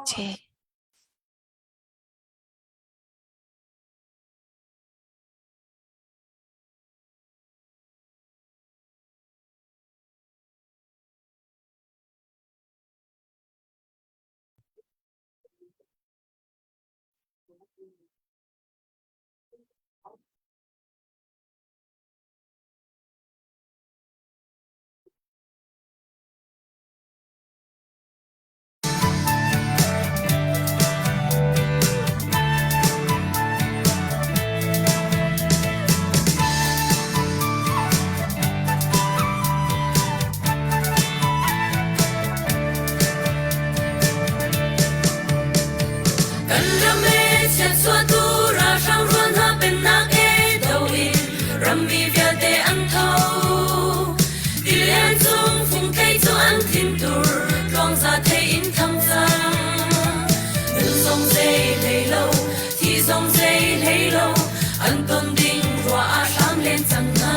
Che. Kan ram e chiatchuahtu ralhrang rual hna pennak e do in rammi vialte an tho. Tilian cung fungthei cu an thintur tluangza thei in thang cang. Nun zong zei hlei lo, thi zong zei hlei lo, an ton ding ruah ah hram len cang hna.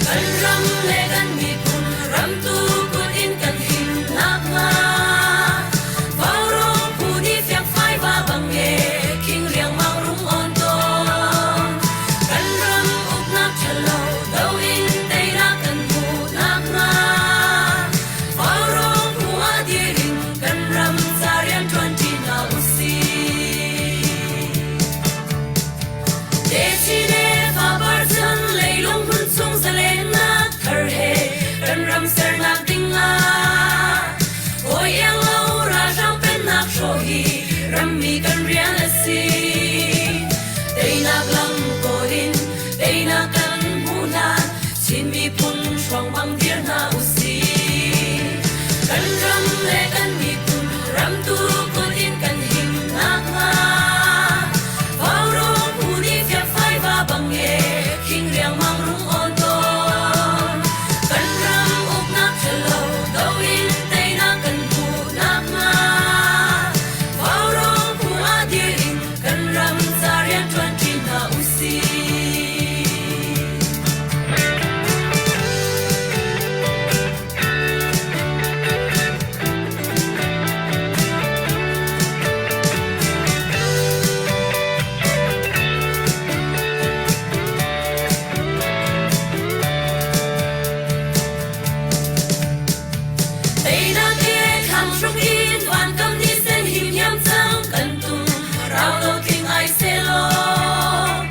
Kan ram le kan miphun ramtu kut in kan him nakhnga Vaurawng phu nih fiangfai va bang e khing riangmang rung on tawn. Kan ram uknak ṭhalo do in teinak kan hmuh nakhnga Vaurawng phu ah dir in kan ram ca rian ṭuan ṭi hna usih. Techin le fapar chan leilung hmun chung zalennak thar he kan ram sernak ding ah hawi iang lo ralhrang pennak hrawh hi rammi kan rian a si. Teinak lam kawl in teinak kan hmuh hlan Chin miphun hrawng bang dir hna usih. Kan ram le kan miphun ramtu kut in kan him nakhnga Vaurawng phu nih fiakfai va bang e khing riangmang rung awn tawn. Kan ram uknak ṭhalo do in teinak kan hmuh nakhnga Vaurawng phu ah dir in kan ram ca rian ṭuan ṭi hna usih. Teinak he thlang hruk in vankam ni sen him hiam cang kan tum rau lo tling ai selaw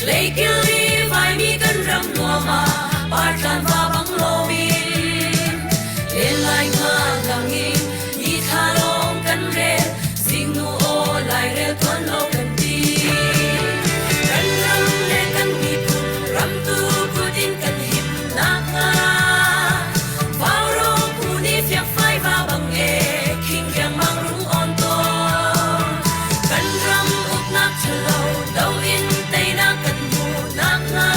leikil i vaimi kan ram nuam ah partlan va bang lomin len lai nga langin ni thla lawng kan rel zingnu aw lairel tuan lo kan ti kan ram le kan miphun ramtu kut in kan him nakhnga Vaurawng phu nih fiakfai va bang e khing riangmang rung awn tawn kan ram uknak ṭhalo do in teinak kan hmuh nakhnga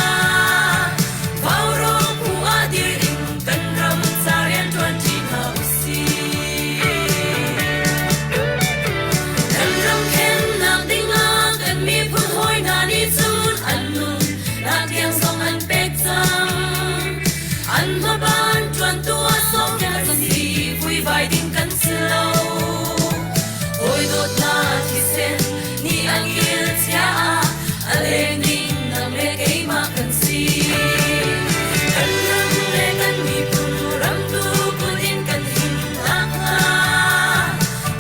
Vaurawng phu ah dir in kan ram ca rian ṭuan ṭi hna usih. Kan ram khennak dingah kan miphun hawi hna nih cun an nun nak tiang zong an pek cang. An hmaban ṭuantu ah sawm kan si vuivai ding kan si lo. Hawi dawtnak thisen nih an kil chia ah a leng ding nang le keimah kan si. Kan ram le kan miphun ramtu kut in kan him nakhnga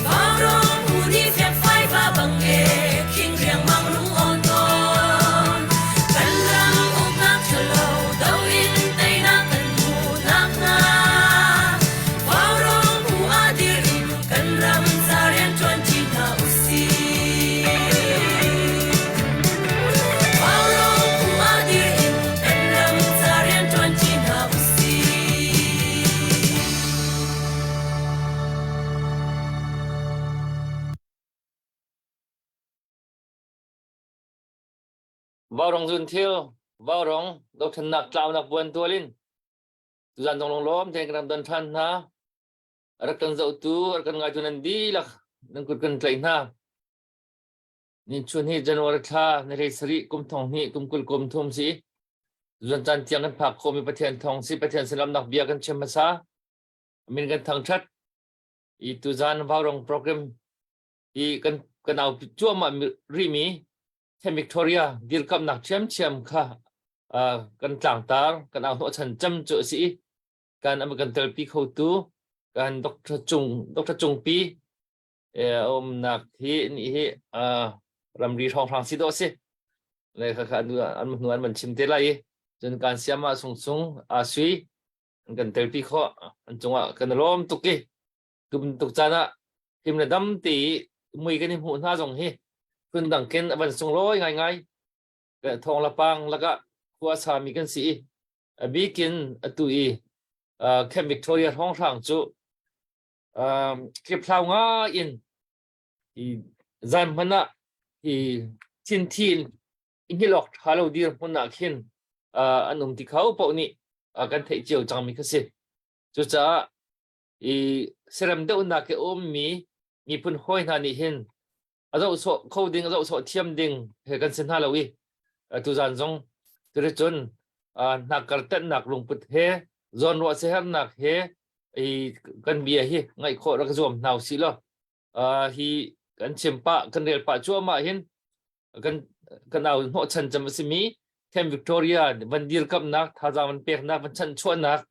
Vaurawng phu nih fiakfai va bang e khing riangmang rung awn tawn. Kan ram uknak ṭhalo do in teinak kan hmuh nakhnga Vaurawng phu ah dir in kan ram ca rian ṭuan ṭi hna usih. Vaurawng phu ah dir in kan ram ca rian ṭuan ṭi hna usih. Vaurong zun thil, vaurong dothlennak tlaunak buan tual in tuzan zong lunglawm tein kan rak don ṭhan hna. A rak kan zohtu, a rak kan ngaitu nan dihlak nan kut kan tlaih hna. Nichun hi January thla ni hlei sarih kum thong hnih kum 20 kum thum si. Tuzan caan tiang kan phak khawhmi Pathian thawng si Pathian sinamnak bia kan chim hmasa. Min kan thangṭhat. I tuzan Vaurong program i kan kan au cuahmah rihmi Camp Victoria dirkamnak ṭhiamṭhiam kha kan tlangtar kan au hnawhchan cem cu a si i kan am kan telpi khotu kan Dr. Cung Dr. Cungpi umnak hi ni hi ramri hrawnghrang si dawh si le kha kha an hnu an van chim te lai i cun kan siam ah sung sung a sui an kan telpi khawh an cungah kan lawm tuk i tum tuk caan ah him le dam te i mui kan i hmuh hna zong hi phun dang ken a van sunglawi ngaingai thong la pang lakah khua sami kan si i a bikin atu i Camp Victoria hrawnghrang cu hliphlau ngai in i zan hmanh ah i thinthi in hngilh awk ṭha lo dirhmun ah khin an um ti kho paoh nih kan theih cio cangmi kha si. Cucaah i serem deuhnak i a ummi miphun hawi hna nih hin a zoh sawh kho ding, a zoh sawh thiam ding he kan si hna lo i tuzan zong cuticun hnakkar tenhnak lungput he zawnruah siaherhnak he i kan bia hi ngaih khawh rak zuam hna usih law hi kan chim pah kan rel pah cuahmah hin kan kan au hnawhchan cem a simi Camp Victoria van dirkamnak thazaang van peknak van chanchuahnak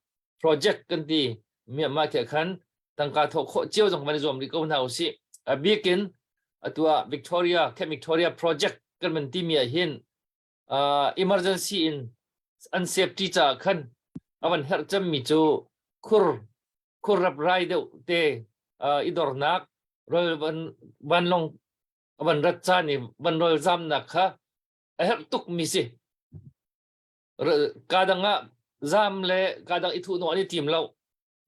project kan ti Myanmar ke khan tangka thawh khawh cio zong van i zuam rih ko hna usih. A bikin atu ah Victoria Camp Victoria project kan van timi ah hin emergency in an safety ca khan a van herh cemmi cu khur khur rap rai deuh te i dornak rol van vanlong van rat caan i van rol zamnak kha a herh tuk mi si. Ka dang ah zam le ka dang i thuh an i tim lo.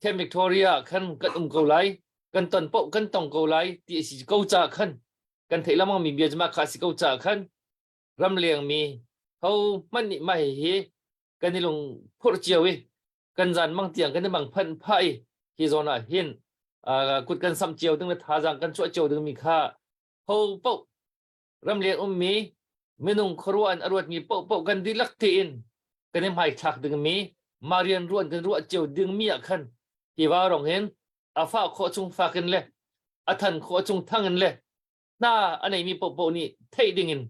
Camp Victoria khan kan um ko lai, kan ton paoh kan tong ko lai ti a si ko ca khan kan theih lengmang mi bia cuma kha si ko ca khan ramleng mi ho hmanh nih mah hihi kan i lung phurh cio i kan zan mang tiang kan i mang phan phah i hi zawn ah hin kut kan samh cio ding le thazaang kan chuah cio ding mi kha ho paoh ramleng ummi minung khuaruah in a ruatmi paohpaoh kan dihlak tein kan i hmaithlak dingmi mah rian ruan kan ruah cio dingmi ah khan tiva rong hin a fah khawh chung fak in le a than khawh chung thang in le hna a neimi paohpaoh nih theih dingin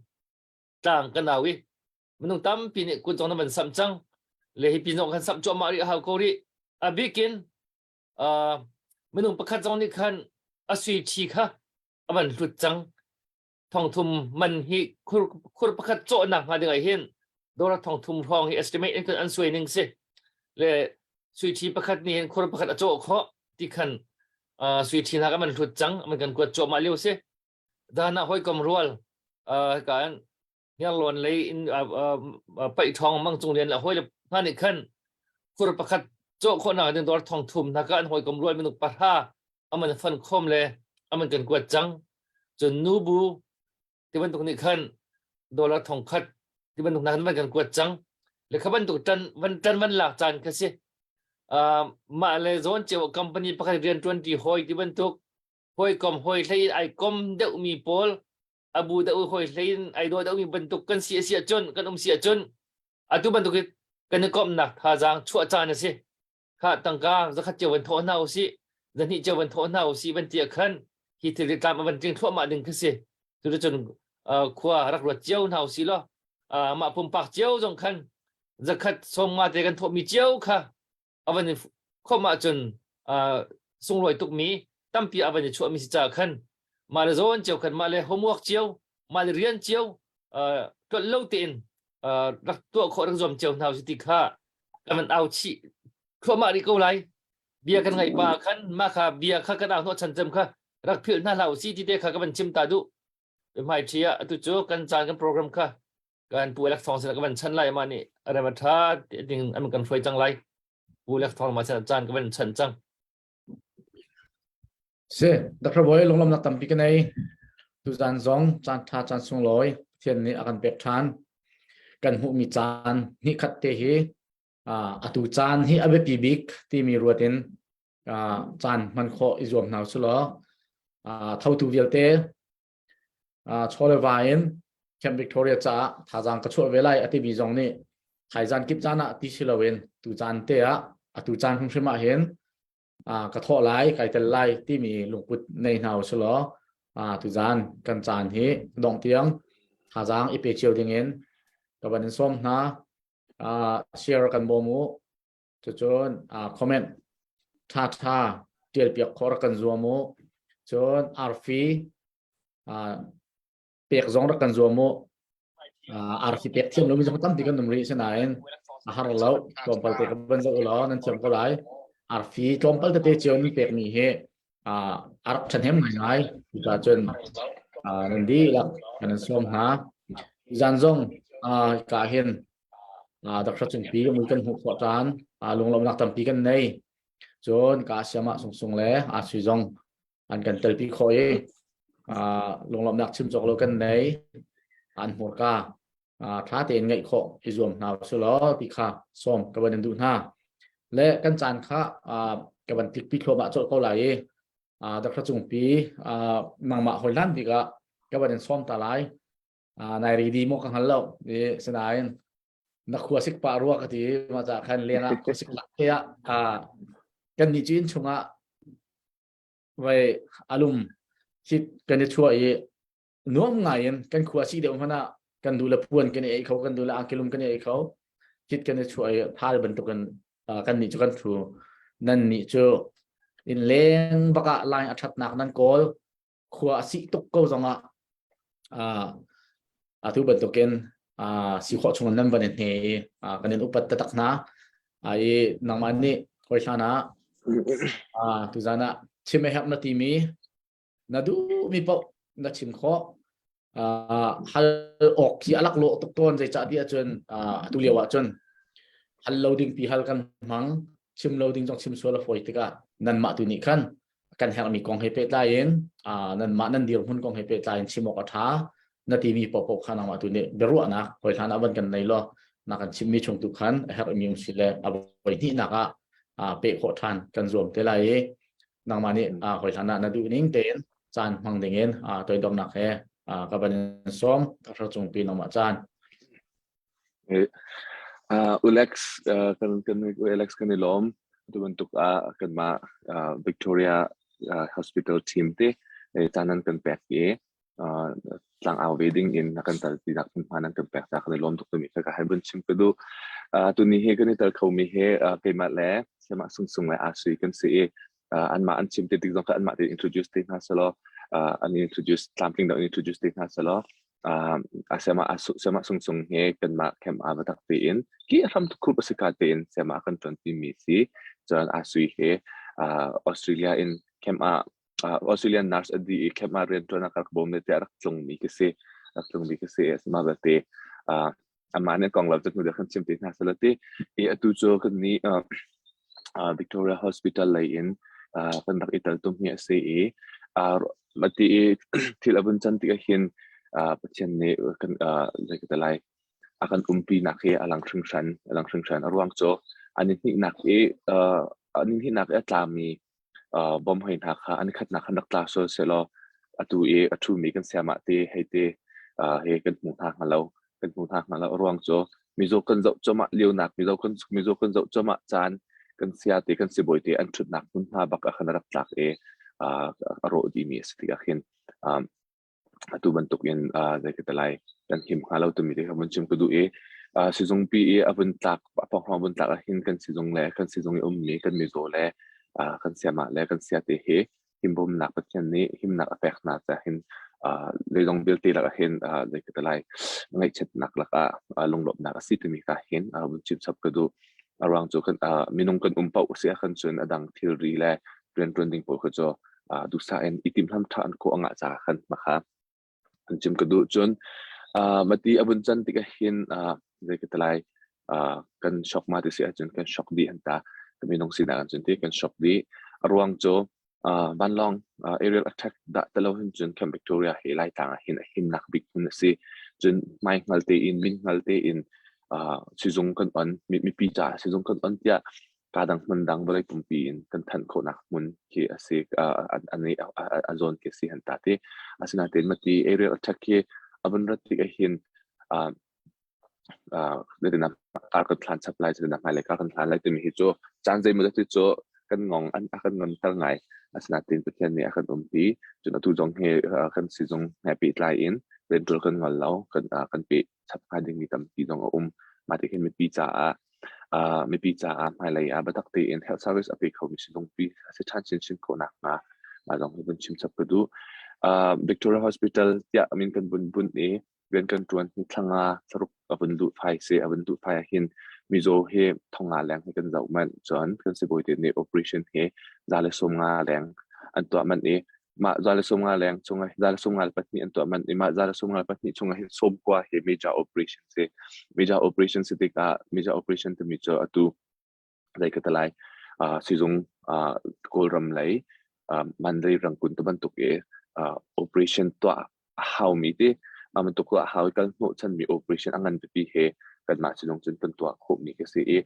tlang kan au i minung tampi nih kun zong na van samh cang le hi pin zong kan samh cuahmah rih a hau ko rih. A bikin minung pakhat zong nih khan a sui ṭhi kha a van hlut cang. Thongthum man hi khur khur pakhat cawhnak hnga ding ah hin dollar 3000 hrawng hi estimate in an suai ning si le sui ṭhi pakhat nih hin khur pakhat a cawh khawh ti khan sui ṭhi hna kan van hlut cang man kan kuat cuahmah lio si. Dan ah hawikom rual kan Hniarlawn lei in paih ṭhawng Mang Cung Lian le hawi le hna nih khan khur pakhat cawh khawhnak ding dawr 3000 hna ka an hawikom rual minung 300 aman fan khawm le aman kan kuat cang. Cun nubu ti bantuk nih khan dollar 1000 ti bantuk hna kan kan kuat cang le kha bantuk tan van tan van lak caan kha si. Mah le zawn cio company pakhat rian ṭuan ti hawi ti bantuk hawikom hawi hlei in ai kom deuhmi pawl abu deuh hawi hlei in ai daw deuhmi bantuk kan si a si ahcun kan um si ahcun atu bantuk hi kan i komhnak thazaang chuah caan a si. Kha tangka 100 cio van thawh hna usih, 200 cio van thawh hna usih van ti ah khan hi thil hi tlam a van tling thluahmah ding khi si. Cuticun khua rak ruat cio hna usih law mah pumpak cio zong khan 100 50 te kan thawhmi cio kha a van i khawmh ahcun sunglawi tukmi tampi a van i chuahmi si caah khan mah le zawn cio khan mah le homework cio mah le rian cio tlolh lo tein rak tuah khawh rak zuam cio hna usih ti kha kan van au chih thluahmah rih ko lai. Bia kan ngaih pa khan mah kha bia kha kan au hnawh chan cem kha rak philh hna hlah usih ti te kha ka van chim ta duh. Hmai ṭhi ah atu cu kan caan kan program kha kan pu Alex Thawng sin ka van chan lai ma nih rem a ṭha ding an kan hruai cang lai. Pu Alex Thawng ma chan caan ka van chan cang. Si, Dr. Boy lunglawmnak tampi ka nei. Tuzan zong caan ṭha caan sunglawi Pathian nih a kan pek ṭhan. Kan hmuhmi caan hnihkhat te hi atu caan hi a biapi bik timi ruat in caan hman khawh i zuam hna usih law thotu vialte chaw le va in Camp Victoria caah thazaang ka chuah ve lai a timi zong nih thaizan kip caan ah ti si loin tu caan te ah atu caan hrimhrim ah hin. Ka thawh lai, kai tel lai timi lungput nei hna usih law tuzaan kan caan hi dongh tiang thazaang i pe cio dingin ka van in sawm hna. Share kan bawm u. Cucun comment ṭhaṭha ṭialpiak khawh rak kan zuam u. Cun arfi pek zong rak kan zuam u. Arfi pek thiam lomi zong tampi kan um rih sinain a har lo. Tlawmpal te ka van zoh u law nan thiam ko lai. Arfi tlawmpal tete cio nan pekmi hi a rak ṭhahnem ngaingai. Cucaah cun nan dihlak kan in sawm hna. Zan zong ka hin Dr. Cungpi mui kan hmuh khawh ṭhan. Lunglawmhnak tampi kan nei. Cun ka siamah sungsung le a sui zong an kan telpi khawh i lunglawmhnak chim cawk lo kan nei. An hmurka ṭha tein ngaih khawh i zuam hna usih law ti kha sawm ka van in duh hna. Le kan caan kha ka van tlikpi thluahmah colh ko lai i Dr. Cungpi nangmah hawi hlan bik ah ka van in sawm ta lai. Nai ridi maw ka hngal lo i sinain na khua sik pah rua ka ti ma ca khan leng ah khua sik lak te ah kan nih cu inn chungah vai alum hit kan i chuah i nuam ngai in kan khua si deuh hmanh ah kan duh le puan kan i ei kho, kan duh le angkilum kan i ei kho, hit kan i chuah i thal bantukin kan nih cu kan thu. Nan nih cu in leng bakah line a thatnak nan kawl, khua a sih tuk ko zongah atu bantukin si khawh chung nan van i hne i kan in upat taktak hna i nangmah nih hawi hlan ah tuzan ah chim a herh na timi na duhmi paoh na chim khawh. Hal awk khi a lak lawh tuk tawn, zeicah ti ahcun atu lio ahcun hal lo ding pi hal kan hmang, chim lo ding zong chim sual a fawi tikah nanmah tu nih khan kan herhmi kong he pehtlai in, nanmah nan dirhmun kong he pehtlai in chim awk a ṭha na timi paohpaoh kha nangmah tu nih biaruahnak hawi hlan ah van kan nei law na kan chimmi chung tu khan a herhmi um si le a voi hnihnak ah peh khawh ṭhan kan zuam te lai i nangmah nih hawi hlan ah na duh ning tein caan hmang ding in toidornak he ka van in sawm. Ka hro cungpi, nangmah caan. Ulex kan kan Ulex kan i lawm. Tu bantuk ah kanmah Victoria Hospital team te caan nan kan pek i tlang au ve ding in na kan tal ti nak hma nan kan pek ta kan i lawm tuk tumi ka han bun chim ka du. Tuni he kan i tel kho mi he keimah le sema sung sung le asui kan si i anmah an chim te tik zong kha anmah te introduce te hna selaw, an introduce tlamtling deuh introduce te hna selaw. Asema sema sung sung he kanmah khem a batak tein ki hram khup asika tein sema kan ton ti mi si. Cun asui he Australia in khem a Australian nurse adi i khem a rian tuan a rak bom ne te rak tlung mi ka si, rak tlung mi ka si. Asma belte amah nih kong lo cu hnu kan chim te hna salati i atu cu kan ni Victoria Hospital lei in kan rak i tel tum hi a si i mati i thil a vun can tik ah hin Pathian nih kan zei ka lai a kan umpi nak hi a lang hringhran, a lang hringhran. A ruang cu an i hnihnak i an i hnihnak i a tlami bom hoi hna kha an khatnak khan rak tla sual sehlaw atu i a ṭhumi kan siamah te hei te he kan hmu hna hnga lo, kan hmu hna hnga lo. A ruang cu mizaw kan zoh cuahmah lionak, mizaw kan zoh cuahmah caan, kan sia te kan sibawi te an ṭhutnak hmunhma bak ah khan a rak tlak i a rawh dihmi a si tikah khin atu bantukin zei ka ti lai, kan him hnga lo timi te kha vun chim ka duh i sizungpi i a vun tlak a pawnghrang vun tlak ahhin kan sizung le kan sizung i ummi kan mizaw le kan siamah le kan sia te hi himbawmnak Pathian nih himnak a pek hna caah hin leidong vialte lakah hin zei ka ti lai, ngaihchiatnak lakah lunglawmhnak a si timi ka hin vun chim chap ka duh. A ruang cu kan minung kan um paoh si ahkhan cun a dang thilri le rianṭuan ding pawl kha cu duhsah in i timhlam ṭha an khawh a ngah caah khan mah an chim ka duh. Cun mati a vun can tikah hin zei ka ti lai, kan shock ma ti si ahcun kan shock dih han ta, kan minung sinak an cun ti kan shock dih. A ruang cu vanlawng aerial attack dah talo hin cun Camp Victoria hi Laitlang ah hin a himnak bik hmun a si. Cun hmai hngal tein, min hngal tein sizung kan on, mipi caah sizung kan on tiah ka dang hmun dang vawlei pumpi in kan thanh khawhnak hmun khi a si, a zawn khi a si han ta ti. Asinain mati aerial attack hi a vun rat tik ahhin kar kan thlan chap lai, hmailei kar kan hlan lai timi hi cu caan zeimaw zat hi cu. Kan ngong an a kan ngonter ngai. Asinain Pathian nih a kan umpi. Cun atu zong hi kan sizung he pehtlai in rianṭuan kan ngol lo. Kan kan peh chap hnga dingmi tampi zong a um. Mah ti hin mipi caah mipi caah hmailei ah biatak tein health service a pe khomi sizungpi a si ṭhan chinchin khawh nakhnga mah zong hi vun chim chap ka duh. Victoria Hospital tiah min kan vun bunh i rian kan ṭuan hi thla nga thlaruk a vun luh fai si a vun luh fai ah hin mizaw hi 500 leng hi kan zoh manh. Cun kan sibawi te nih operation hi 150 leng an tuah manh i mah 150 leng chungah 152 an tuah manh i mah 152 chungah hin 90 hi major operation si. Major operation si tikah major operation timi cu atu zei ka ti lai sizung Kawlram lei Mandalay Rangoon te bantuk i operation tuah a haumi ti mah bantuk tuah a hau i kal hnawhchanmi operation a ngan pipi he kanmah sizung cun kan tuah khawhmi ka si i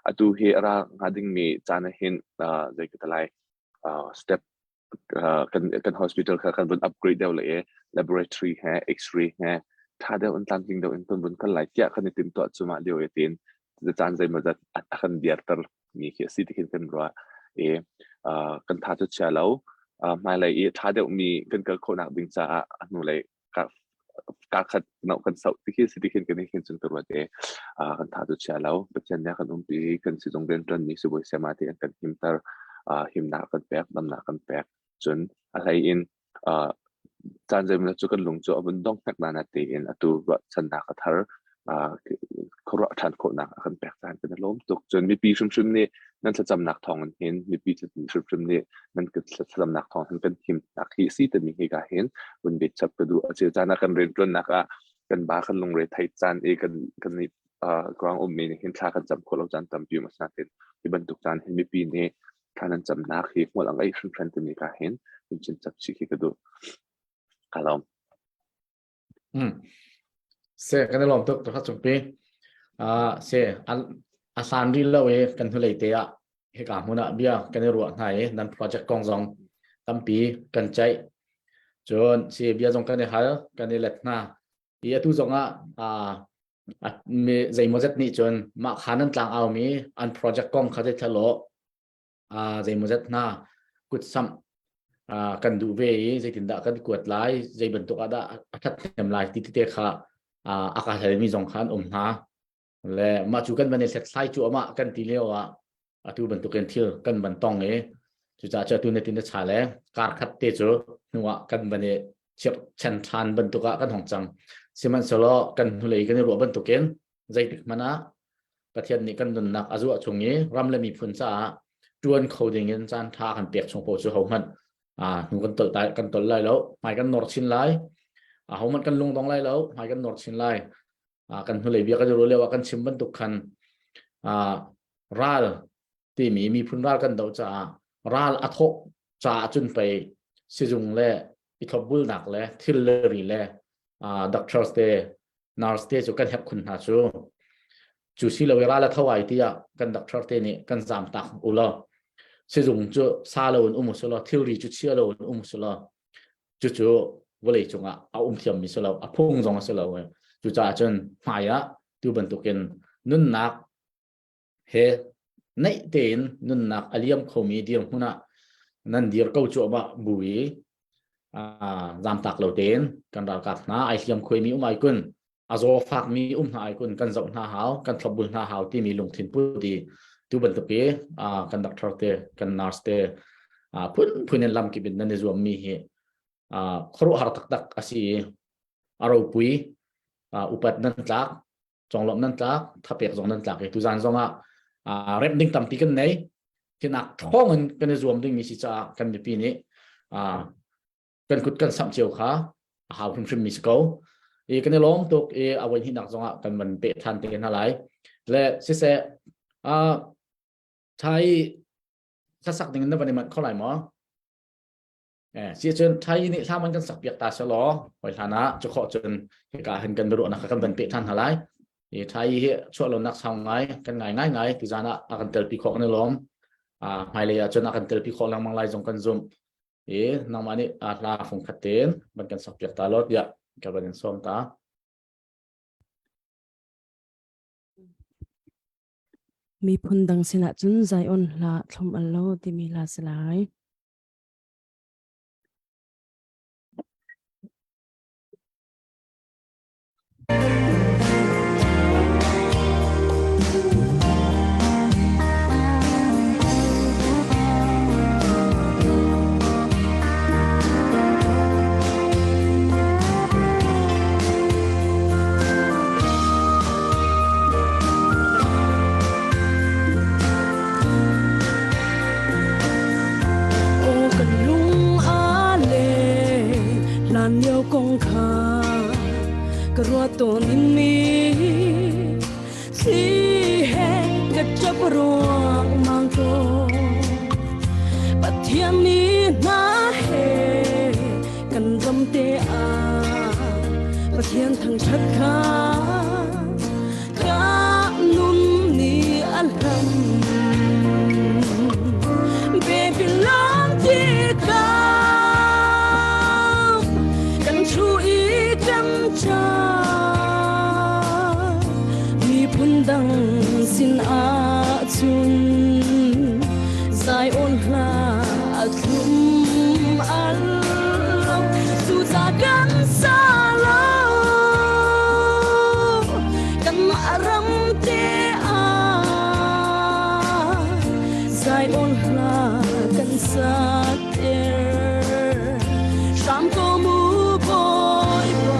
atu hi a ra hnga dingmi caan ah hin zei ka ti lai step kan kan hospital kha kan vun upgrade deuh le i laboratory he x-ray he tha deuh in tlamtling deuh in kan vun kal lai tiah kan i timtuah cu mah lio i tin caan zeimawzat a kan diarter mi khi a si ti khin kan ruah i kan tha cu chia lo. Hmailei i tha deuh mi kan kal khawhnak ding caah a hnulei ka khat no kan sauh ti khi si ti khin kan hin cun ka ruat i kan tha cu chia lo. Pathian nih a kan umpi i kan sizung rianṭuan mi sibawi sayama te an kan himter, himnak kan pek, damnak kan pek. Cun a hlei in caan zeimawzat cu kan lung cu a vun dong hnek na tein atu ruahchannak a thar khuaruah ṭhan khawhnak a kan pek caan kan i lawm tuk. Cun mipi hrimhrim nih nan thlacamnak thawng in hin mipi hrimhrim nih nan thlacamnak thawng hin kan himnak hi si timi hi ka hin vun bet chap ka duh. A cheu caan ah kan rianṭuannak ah kan ba kan lungre theih caan i kan kan i kuang ummi nih hin thla kan cam khawh lo caan tampi um asinain hi bantuk caan hin mipi nih thla nan camnak hi hmual a ngei hringhran timi ka hin vun chim chap chih khi ka duh. Ka lawm. Se kan i lawm tuk tuk cungpi. Se a hlan rih lo i kan hnulei te ah hika hmun ah bia kan i ruah hna i nan project kong zong tampi kan ceih. Cun si bia zong kan i hal, kan i let hna. I atu zong ah zeimawzet nih cun mah kha nan tlang aumi an project kong kha thalo zeimawzet hna kutsamh kan duh ve i zeitindah kan kuat lai, zei bantuk ah dah a ṭhathnem lai ti tete kha a ka halmi zong kha an um hna. Le mah cu kan van i hlethlai cu amah kan ti lio ah atu bantukin thil kan van tong i cucaah cu atu na tin na cha le kar khat te cu hnu ah kan van i chen ṭhan bantuk ah kan hong cang. Sihmanhsehlaw kan hnulei kan i ruah bantukin zeitik hmanh ah Pathian nih kan nunnak a zuah chung i ram le miphun caah ṭuan kho ding in caan ṭha kan pek chung paoh cu hohmanh hnu kan tolh kan tolh lai lo, hmai kan nor chin lai. Ahohmanh kan lungdong lai lo, hmai kan nor chin lai. Kan hnulei bia kan i ruah lio ah kan chim bantuk khan ral timi miphun ral kan doh caah ral a thawh caah cun pei sizung le i thlopbulnak le thil le ri le doctors te nurse te cu kan herh khun hna cu. Cu si lo i ral a tho ai tiah kan doctor te nih kan zam tak u law sizung cu sa lo in um usulaw thilri cu chia lo in um usulaw cucu vawlei cungah a um thiammi si lo, a phung zong a si lo. Cucaah cun hmai ah tu bantukin nunnak he naih tein nunnak a liam khomi dirhmun ah nan dir ko cuahmah bu i zamtak lo tein kan ralkap hna ai hliam khuaimi um ai kun, a zaw fakmi um hna ai kun, kan zoh hna hau, kan thlopbul hna hau timi lungthin put i tu bantuk i kan doctor te kan nurse te phun phun in lamkip in nan i zuammi hi khuaruahhar taktak a si i a ropui. Upat nan tlak, conglawmh nan tlak, thapek zong nan tlak i tuzan zong ah remh ding tampi kan nei. Hinak ṭhawng in kan i zuam dingmi si caah kan mipi nih kan kut kan samh cio kha a hau hrimhrim mi si ko i kan i lawm tuk i a voi hnihnak zong ah kan van peh ṭhan te hna lai. Le siseh, Thai hlasak ding in na van i manh kho lai maw? Eh, si cun Thai nih hla man kan sak piak ta selaw hoi hlan ah cu khawh cun hika hin kan biaruahnak kha kan van peh ṭhan hna lai. I Thai hi chuah lonak sau ngai kan ngai ngai ngai tuzan ah a kan telpi khawh kan i lawm. Hmailei ah cun a kan telpi khawh lengmang lai zong kan zumh. I nangmah nih hla fung khat tein van kan sak piak ta law tiah ka van in sawm ta. Miphun dang sinah cun Zion hla thlum al lo timi hla si lai. Aw kan lung a leng hlan lio kong kha ka ruat tawn in mi thli he ka ṭap ruang mang ko Pathian mi hna he kan ram te ah Pathian thangṭhat kha ka nun nih a hlam Baby lam ti ka kan thu i kan cha miphun dang sin ah cun Zion hla a thlum al cu ca kan sa lo kanmah ram te ah Zion hla kan sak ter hram ko mu Bawipa.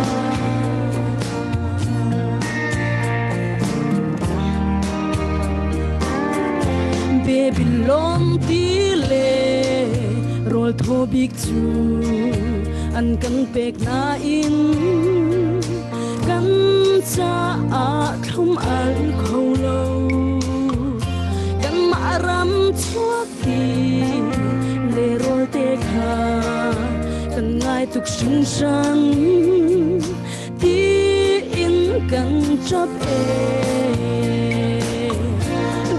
Babylon ti le rawl thaw bik cu an kan pek nain kan caah thlum al kho lo. Kanmah ram chuak ti le rawl te kha kan ngai tuk hringhran tiin kan ṭap e.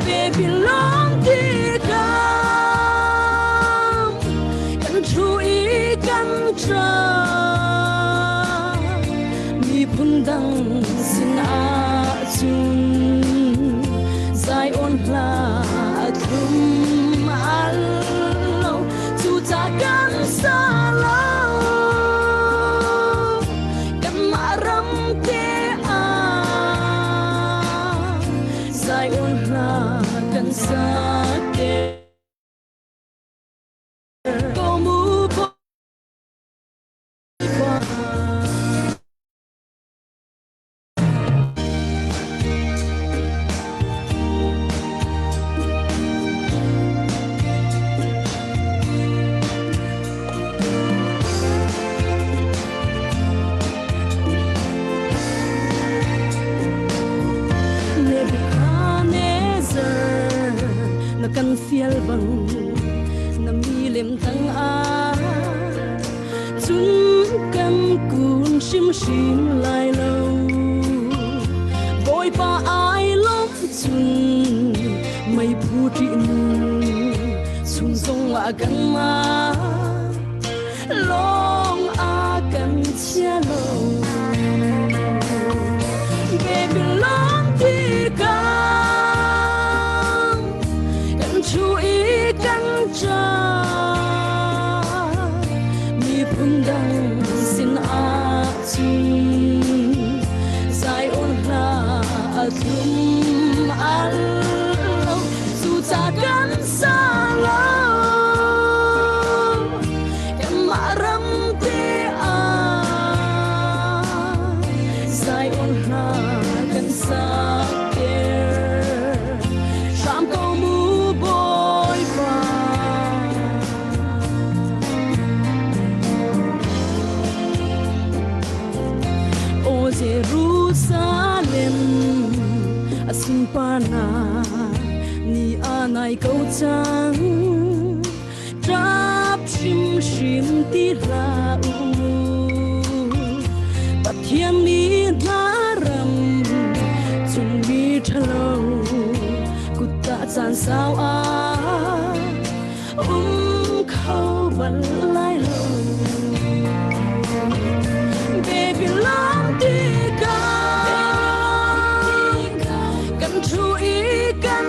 Babylon ti kam kan thu i kan ṭap miphun dang sin ah cun Zion hla a thlum al lo cu ca kan sa lo kanmah ram te ah Zion hla kan sa te ko mu Bawipa. Nebuchadnezzar na kan fial bang na mi lem tang ah cun kan kun hrimhrim lai lo. Bawipa ai lawm cun meiphu ṭihnung chung zongah kan mah lawng a kan chia lo. Babylon ti kan kan thu i kan ca miphun dang sin ah cun Zion hla a thlum al lo cu ca kan sa lo kanmah ram te ah Zion hla kan sak ter hram ko mu Bawipa. O Jerusalem, a sunparnak ni a nai ko cang. Ṭap hrimhrim ti hlah u. Pathian nih hna ram chung mi ṭhalo kut ah caan sau ah um kho bal lai lo. Babylon ti kan kan thu i kan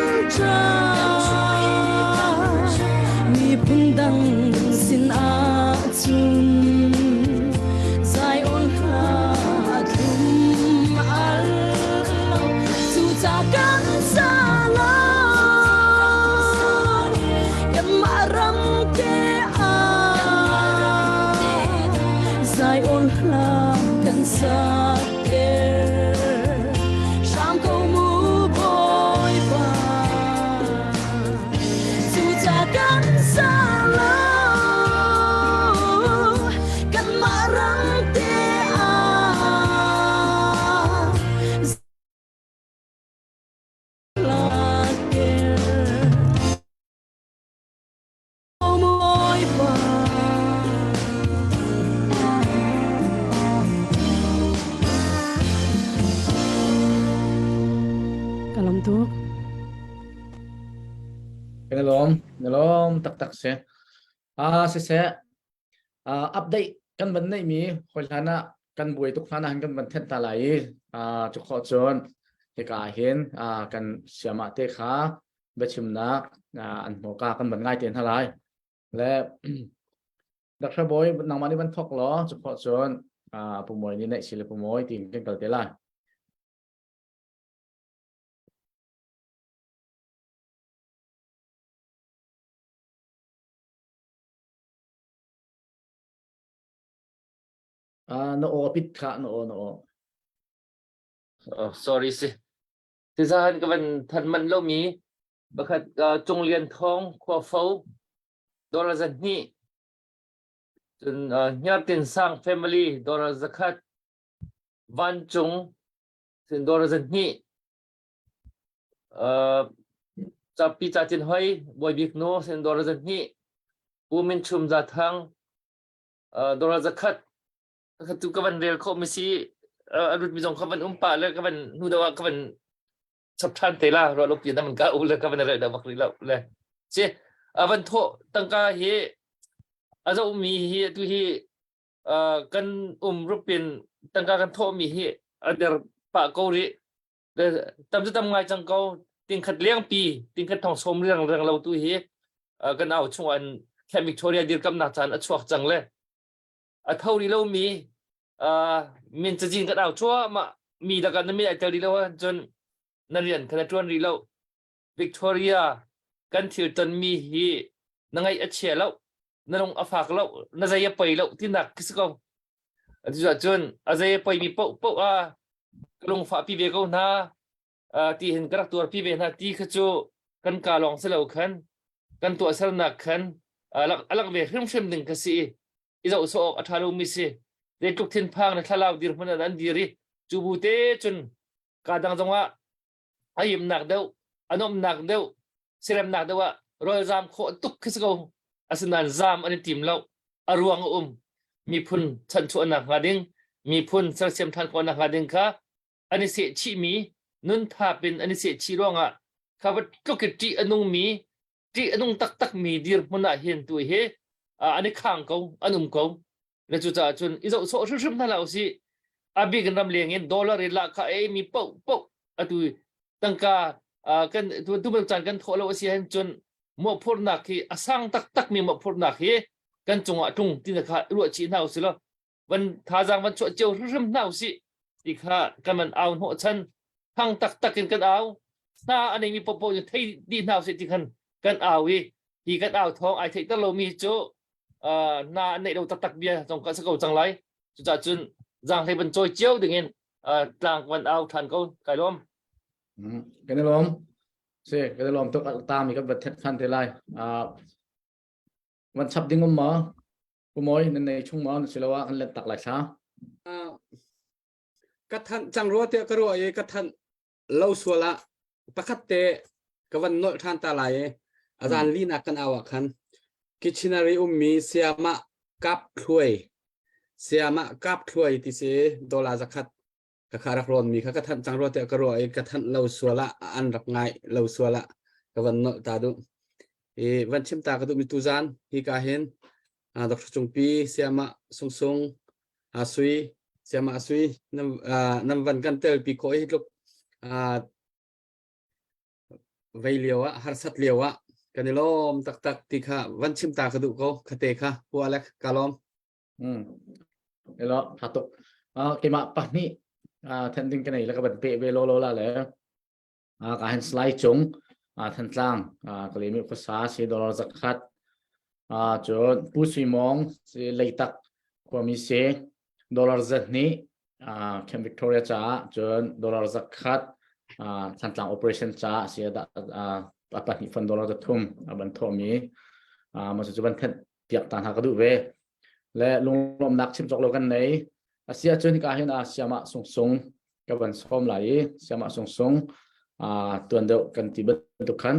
Kan i lawm, na lawm taktak si. Ah siseh, update kan van neihmi hawi hlan ah kan buai tuk hlan ah hin kan van thenh ta lai i cu khawh cun hika ah hin kan siamah te kha biachimnak an hmuka kan van ngai te hna lai. Le Dr. Bawi nangmah nih van thok law cu khawh cun Pu Mawi nih neih si le Pu Mawi tiin kan kal te lai. Na aw pit kha na aw na aw. Oh, sorry si. Tizahan ka van than man lo mi bakhat Cung Lian Thawng khua fo dollar za hnih cun Hniar Tin Sang family dollar zakhat Vancung cun dollar za hnih Capi ca cin hoi Bawi Bik nu sin dollar za hnih Pu Min Chum Za Thang dollar zakhat tu ka van rel khawh mi si a lut mi zong kha van um pah le ka van hnu deuh ah ka van chap ṭhan te la ruah lo pi na man ka u le ka van rel deuh bak rih lo le si a van thawh tangka hi a zoh mi hi tu hi kan um rupin tangka kan thawh mi hi a der pah ko rih tam cu tam ngai cang ko tingkhat lengpi tingkhat thong som reng reng lo tu hi kan au chung an Camp Victoria dirkamnak caan a chuak cang le a tho rih lo mi min cazin kan au cuahmah mi lakah na min ai tel rih lo ahcun na rian kha na ṭuan rih lo Victoria kan thil tonmi hi na ngaih a chia lo na lung a fak lo na zei a poi lo tinak khi si ko cun a zei a poimi paoh paoh a ka lungfah pi ve ko hna ti hin ka rak tuar pi ve hna ti kha cu kan ka lawng si lo khan kan tuahsernak khan a lak ve hrimhrim ding ka si i zoh sawh awk a ṭha lomi si zeitluk thinphang le thlalau dirhmun ah an dir i cu bu te cun ka dang zongah a imnak deuh a nuamhnak deuh siremnak deuh ah rawlzam khawh tuk khi si ko asinain zam an i tim lo a ruang a um miphun chanchuahnak hnga ding miphun sersiam ṭhan khawhnak hnga ding kha an i seh chihmi nun thap in an i seh chih ruangah kha va tluk i ṭih a nungmi ṭih a nung taktakmi dirhmun ah hin tu hi an i khang ko an um ko le cucaah cun i zoh sawh hrimhrim hna hlah usih a bik in ram leng in dollar in lahkhah ei mi paoh paoh atu tangka kan tu tu caan kan thawh lo a si ahhin cun mawhphurhnak hi a sang taktak mi mawhphurhnak hi kan cungah tlung ti na kha ruah chih hna usih law van thazaang van chuah cio hrimhrim hna usih ti kha kan van au hnawh chan thang taktak in kan au hna a neimi popo in thei dih hna usih ti khan kan au i hi kan au thawng ai theihter lomi cu na an neih lo taktak bia zong ka si ko cang lai cucaah cun zaanghlei van cawi cio dingin tlang van au than ko kai lawm kan i lawm si kan i lawm tuk ta mi kan va thet than te lai van chap ding um ma Pumawi nan nei chung ma na si lo ah kan let tak lai thla ka than chang rua te ka ruah i ka than lo sual ah pakhat te ka van nolh ṭhan ta lai i a zan linak kan au ah khan kitchenary ummi sayamah kap thluai sayamah kap thluai ti si dollar zakhat ka kha rak rawn mi kha ka thanh cang rua tiah ka ruah i ka thanh lo sual ah an rak ngai lo sual ah ka van nolh ta duh i van chim ta ka duh mi tuzan hi ka hin Dr. Cungpi sayamah sungsung sui sayamah sui nam van kan tel pi khawh hi tluk vei lio ah harsat lio ah kan i lawm taktak ti kha van chim ta ka duh ko khate kha pu Alec ka lawm Elo tha tuk. Keimah pahnih then ding ka nei le ka van pe ve lo lo la le ka han slide cung Thantlang ka lemi khuasa si dollar zakhat cun Pu Sui Mawng si Leitak khuami si dollar zahnih Camp Victoria caah cun dollar zakhat Thantlang operation caah si a pahnih fund dollar zathum a ban thawhmi mah cu ban thenh piak ta hna ka duh ve le lunglawmnak chim cawk lo kan nei a si ahcun hika hin a siamah sungsung ka van sawm lai i siamah sungsung tuan deuh kan ti bantuk khan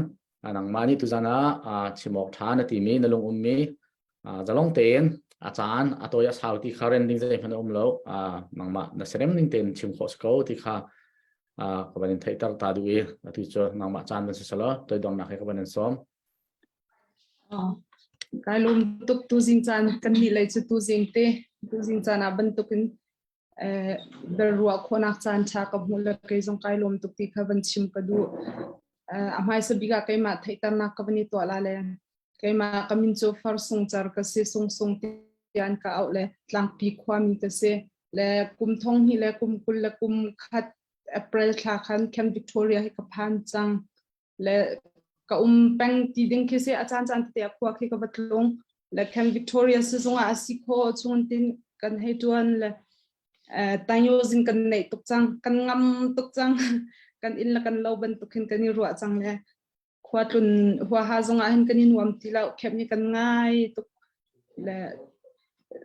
nangmah nih tuzan ah chim awk ṭha na timi na lung ummi zalong tein a caan a tawi a sau ti kha ren ding zeihmanh a um lo nangmah na serem ning tein chim khawh si ko ti kha ka van in theihter ta duh i atu cu nangmah caan van si selaw toidongnak he ka van in sawm. Kai lawm tuk tuzing caan kan nih lei cu tuzing te tuzing caan ah bantukin biaruah khawhnak caan ṭha ka hmuh le kei zong kai lawm tuk ti kha van chim ka duh. A hmaisa bik ah keimah theihternak ka van i tuah la le keimah ka min cu Far Sung Cer ka si Sung Sung tiah an ka auh le Tlangpi khuami ka si le kum thong hnih le kum 21 April thla khan Camp Victoria hi ka phan cang. Le ka um peng ti ding khi si a caan caan tete ah khua khi ka va tlung le Camp Victoria sizung ah a si kho chung tin kan hei tuan le tanyozin kan neih tuk cang kan ngam tuk cang kan inn le kan lo bantuk hin kan i ruah cang le khua tlun huaha zong ah hin kan i nuam ti lo khep ni kan ngai tuk le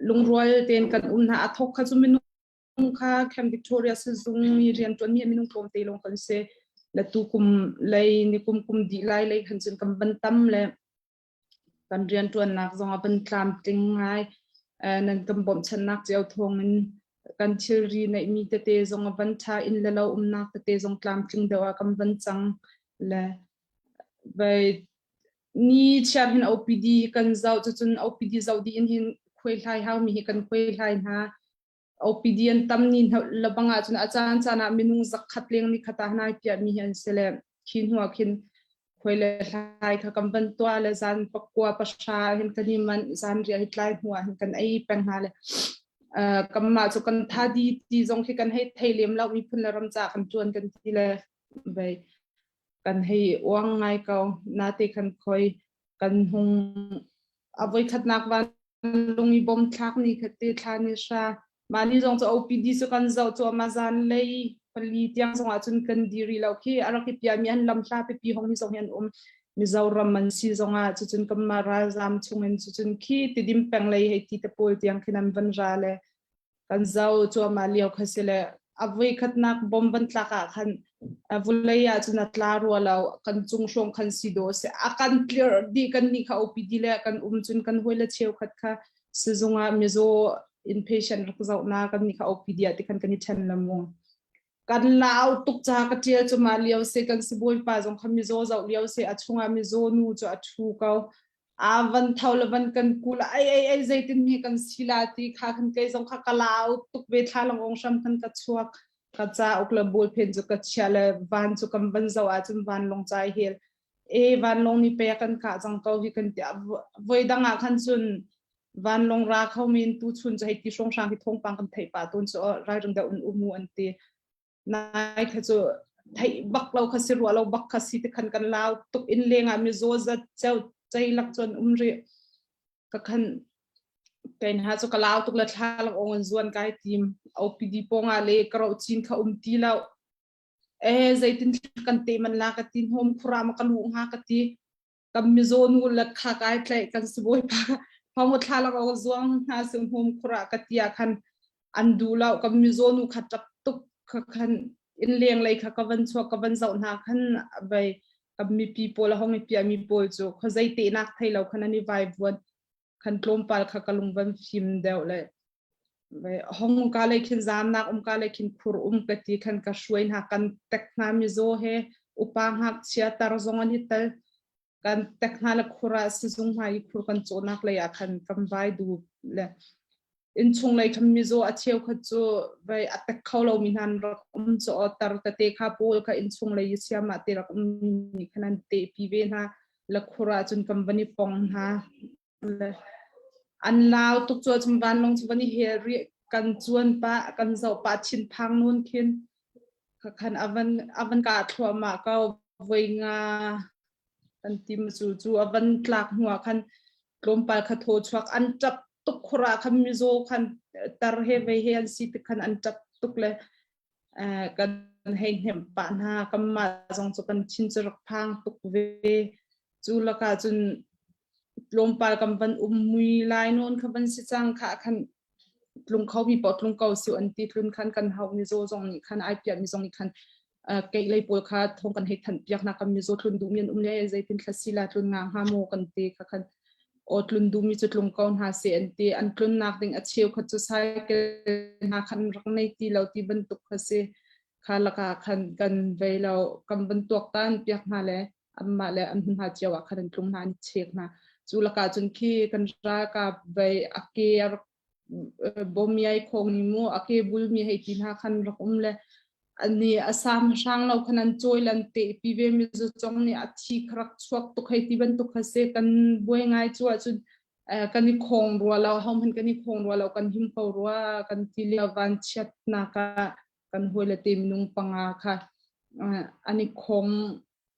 lungrual tein kan um hna a thok kha cu minung kha Camp Victoria sizung i rianṭuanmi minung tlawmte lawng kan si. Le tu kum lei ni kum kum dih lai lei khan cun kan van tam le kan rianṭuannak zong a van tlamtling ngai. Nan kan bawmhchanhnak cio thawng in kan thilri neihmi tete zong a van ṭha inn le lo umnak tete zong tlamtling deuh ah kan van cang le vai ni chiar hin OPD kan zoh cucun OPD zoh dih in hin khuaihlai haumi hi kan khuaihlai hna. OPD an tam ni labang ahcun a caan caan ah minung zakhat leng ni khat ah nai piahmi hi an si le khi hnu ah khin khuai le hlai kha kan van tuah le zan pakua pahra hin kan i manh zan riah hi tlai hnu ah hin kan ei peng hna le kanmah cu kan tha di ti zong khi kan hei thei lem lo miphun le ram ca kan tuan kan ti le vei kan hei uang ngai ko nate kan khoi kan hung a voikhatnak van lung i bom thlak ni kha te thla ni hra mah ni zong cu OPD cu kan zoh cu ama zan lei pali tiang zong ah cun kan diri lo khi a rak i piami an lam hla pipi hong hi zong hi an um Mizoram an si zong ah cucun kanmah ralzam chungin cucun khi Tidim peng lei hei ti te pawl tiang khin an van ra le kan zo cuahmah lio kha si le a voikhatnak bom van tlak ah khan vulei ah cun a tla rua lo kan cung hrawng khan si do si a kan clear dih kan nih kha OPD le kan um cun kan hawi le cheukhat kha sizung ah mizaw inpatient rak zoh na kan nih kha OPD ah ti khan kan i then lamu kan lau tuk ca ka tial cu ma lio se kan sibawi pa zong kha mizaw zoh lio se a chungah mizaw nu cu a thu ko a van tho le van kan kul ai ai ai zeitin mi kan si la ti kha khan kei zong kha ka lau tuk ve thla long ong hram khan ka chuak ka cha uk le bul phen chu ka chia le van chu kam van zo a chun van long chai hel e van long ni pe kan ka jang ko hi kan tia voi dang ah khan chun van long ra kho min tu chun chu hei ti hrong hrang hi thong pang kan thei pa tun chu rai rung da un umu an ti Nai kha cu theih bak lo kha si rua lo bak kha si te khan kan lau tuk in leng ah mizaw zat ceu cei lak cun um rih ka khan kein ha cu ka lau tuk le thla lak ong an zuan kai tim OPD pong ah le ka ro chin kha um ti lo e zeitin kan te man la ka tin hom khura ma ka lu nga ka ti kan mizaw nu le kha kai tlaih kan sibawi pa phamu thla lak o zuang hna sing hum khura ka tia khan an du lo kan mizaw nu kha tap tuk kha khan in leng lei kha ka van chuak ka van zoh hna khan vai kan mipi pawl a hong i pia mi pawl cu kho zei te nak thei lo khan an i vai vuan khan tlawmpal kha ka lung van fim deuh le hong ka lei khin zamnak um ka lei khin khur um ka ti khan ka hruai hna kan tek hna mizaw he upa ngakchia tar zong an i tel kan tek hna le khur ah sizung hna i khur kan cawhnak lei ah khan kan vai du le innchung lei khan mizaw a cheu kha cu vai a tek kho lo mi hna rak um cu tar tete kha pawl kha innchung lei i siam ah te rak um mi khan an te pi ve hna le khur ah cun kan van i pong hna Le an lau tuk cu cun vanlawng cu van i hel rih kan cuan pah kan zoh pah thinphang nun khin khan avan avan kah thluahmah ko voi nga kan tim cu cu avan tlak hnu ah khan tlawmpal kha thaw chuak an ṭap tuk khura khan mizaw khan tar he vei he an si tik khan an ṭap tuk le kan hei hnemh pah hna kanmah zong cu kan thin cu rak phang tuk ve cu lakah cun tlawmpal kan van um mui lai nawn kha van si cang kha khan tlung kho mi paoh tlung ko su an ti tlun khan kan hau mizaw zong nih khan ai piah mi zong nih khan keih lei pawl kha thong kan hei thanh piak na kan mizaw tlun duh mi an um le zeitin thla sila tlun nga hnga maw kan ti kha khan aw tlun duh mi cu tlung ko hna se an ti an tlun nak ding a cheu kha cu cycle hna khan rak nei ti lo ti bantuk kha si kha laka khan kan vei lo kan van tuak tan piak hna le anmah le an hna cio ah khan an tlung hna an chek hna. Cu lakah cun khi kan ralkap vei a ke a rak bomiai khong ni mu a ke bul mi hei ti hna khan rak um le ani a sam hrang lo khan an cawi lan te pi ve mi zu chong nih a thi kharak chuak tuk hei ti bantuk kha se kan buai ngai chu ahcun kan i khong rua lo ho hmanh kan i khong rua lo kan him ko rua kan ti lio van chiat nak ah kan hawi le te minung panga kha an i khong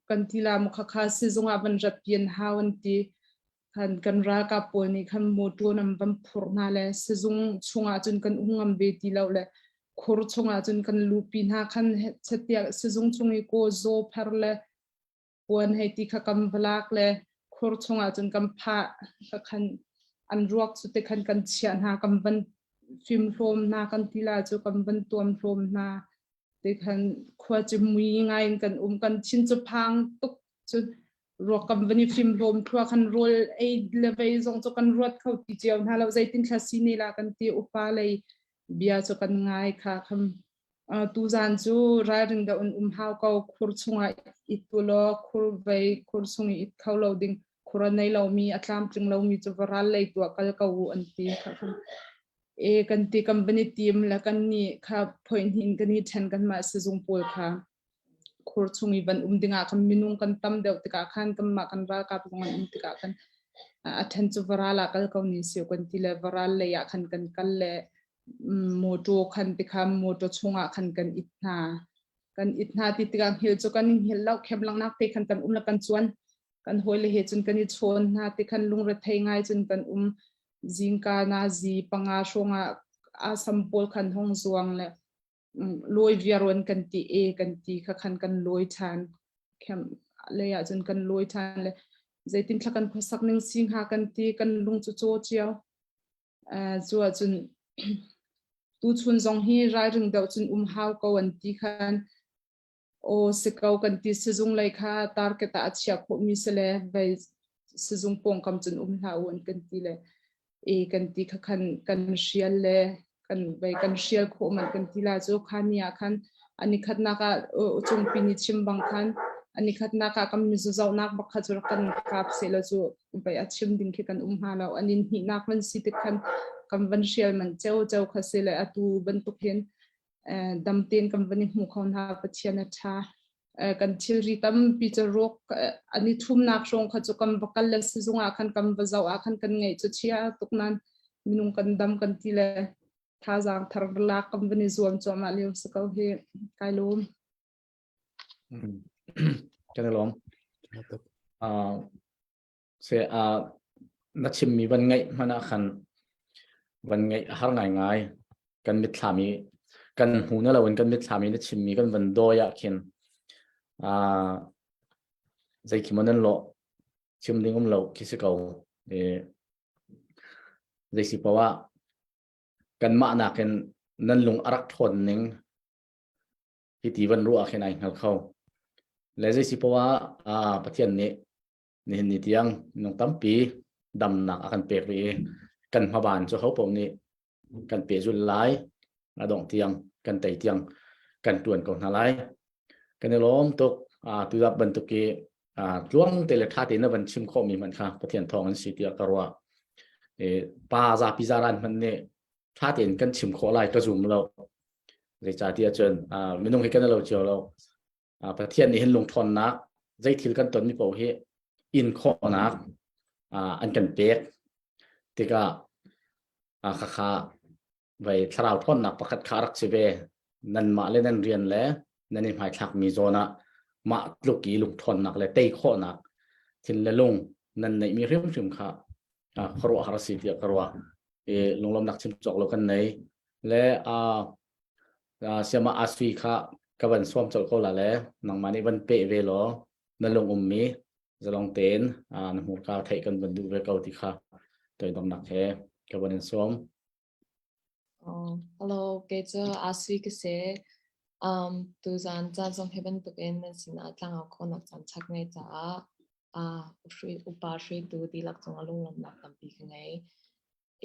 kan ti la mu kha kha sizung ah van rat pian hau an ti. Khan kan ralkap pawl nih khan motor nan van phurh hna le sizung chungah cun kan um ngam ve ti lo le khur chungah cun kan lupi hna khan chatiak sizung chung i ko zaw pher le puan hei ti kha kan valak le khur chungah cun kan phah kha khan an ruak cu te khan kan chiah hna kan van fim hlawm hna kan ti la cu kan van tuam hlawm hna te khan khua cu mui ngai in kan um kan thin cu phang tuk cu ruak kan van i fim hlawm thlua khan rawl ei le vei zong cu kan ruat kho ti cio hna lo zeitin thla si ne la kan ti upa lei bia cu kan ngai kha kham tuzan cu ralring da un um hau ko khur chungah it tu law khur vei khur chung i it kho lo ding khur a nei lomi a tlamtling lomi cu varal lei tuah kal ko u an ti kha khan e kan ti kan van i tim le kan nih kha point hin kan i then kan mah sizung pawl kha khur chung i van um dingah kan minung kan tam deuh tikah khan kanmah kan ralkap zong an um tikah khan a then cu varal ah kal ko ni si kan ti le varal lei ah khan kan kal le motor khan tikha motor chungah khan kan it hna kan it hna ti tikah hngil cu kan hngil lo khem langnak te khan kan um la kan chuan kan hawi le he cun kan i chawn hna ti khan lungrethei ngai cun kan um zingka na zi panga hrawngah asam pawl khan hong zuang le lawi viaron kan ti e kan ti kha khan kan lawi than khem le ah cun kan lawi than le zeitin thla kan khuasak ning sing ha kan ti kan lung cu chaw chiao cu ahcun tuchun zong hi ralring deuh cun um hau ko an ti khan aw si ko kan ti sizung lei kha target ah a chia khawhmi si le vei sizung pawngkam cun um hlah u an kan ti le e kan ti kha khan kan hrial le kan vei kan hrial khawh man kan ti la cu kha ni ah khan ani khatnak ah uchungpi ni chim bang khan ani khatnak ah kan mizu zohnak bak kha cu rak kan kap se lo cu vai a chim ding khi kan um hnga lo an in hnihnak van si tik khan kan van hrial man cheu cheu kha se le atu bantuk hin dam tein kan van i hmu kho hna Pathian a ṭha kan thilri tampi cu ruak an i thumnak hrawng kha cu kan va kal le sizung ah khan kan va zoh ah khan kan ngeih cu chia tuk nan minung kan dam kan ti le thazaang thar lak kan van i zuam cuahmah lio si ko hi kai lawm. Kan i lawm. Se na chimmi van ngaih hmanh ah khan van ngaih a har ngaingai. Kan mitthlam i kan hmu na loin kan mitthlam i na chimmi kan van dawi ah khin zei khi maw nan lawh chim ding um lo khi si ko. Zei si poah ah kanmah nakin nan lung a rak ṭhawn ning hi ti van ruah ah khin ai hngal kho. Le zei si poah ah Pathian nih nihin ni tiang minung tampi damnak a kan pek rih i kan hmaban cu ho paoh nih kan pehzulh lai a dongh tiang kan tei tiang kan tuan ko hna lai kan i lawm tuk tuzap bantuk i tluang te le tha tein na van chim khawhmi hmanh kha Pathian thawng an si tiah ka ruah pa zapi zaran hmanh nih tha tein kan chim khawh lai ka zum lo zeicahtiah cun minung hi kan lo cio lo Pathian nih hin lungṭhawnnak zei thil kan tonmi paoh hi in khawhnak an kan pek tikah khakha vai thlarau ṭhawnnak pakhat kha rak si ve nanmah le nan rian le nan i hmaithlakmi zawn ah mah tluk i lungṭhawnnak le tei khawhnak thin le lung nan neihmi hrimhrim kha khuaruahhar a si tiah ka ruah i lunglawmnak chim cawk lo kan nei le Siama Asfi kha ka van sawm colh ko la le nangmah nih van peh ve law na lung ummi zalong tein na hmurka theih kan van duh ve ko ti kha toidornak he ka van in sawm. Oh, hello, kei cu Asfi ka si. Tuzaan caan zong hi bantukin nan sinah tlangau khawhnak caan chak ngei caah upa hruaitu dihlak cungah lunglawmhnak tampi ka ngei.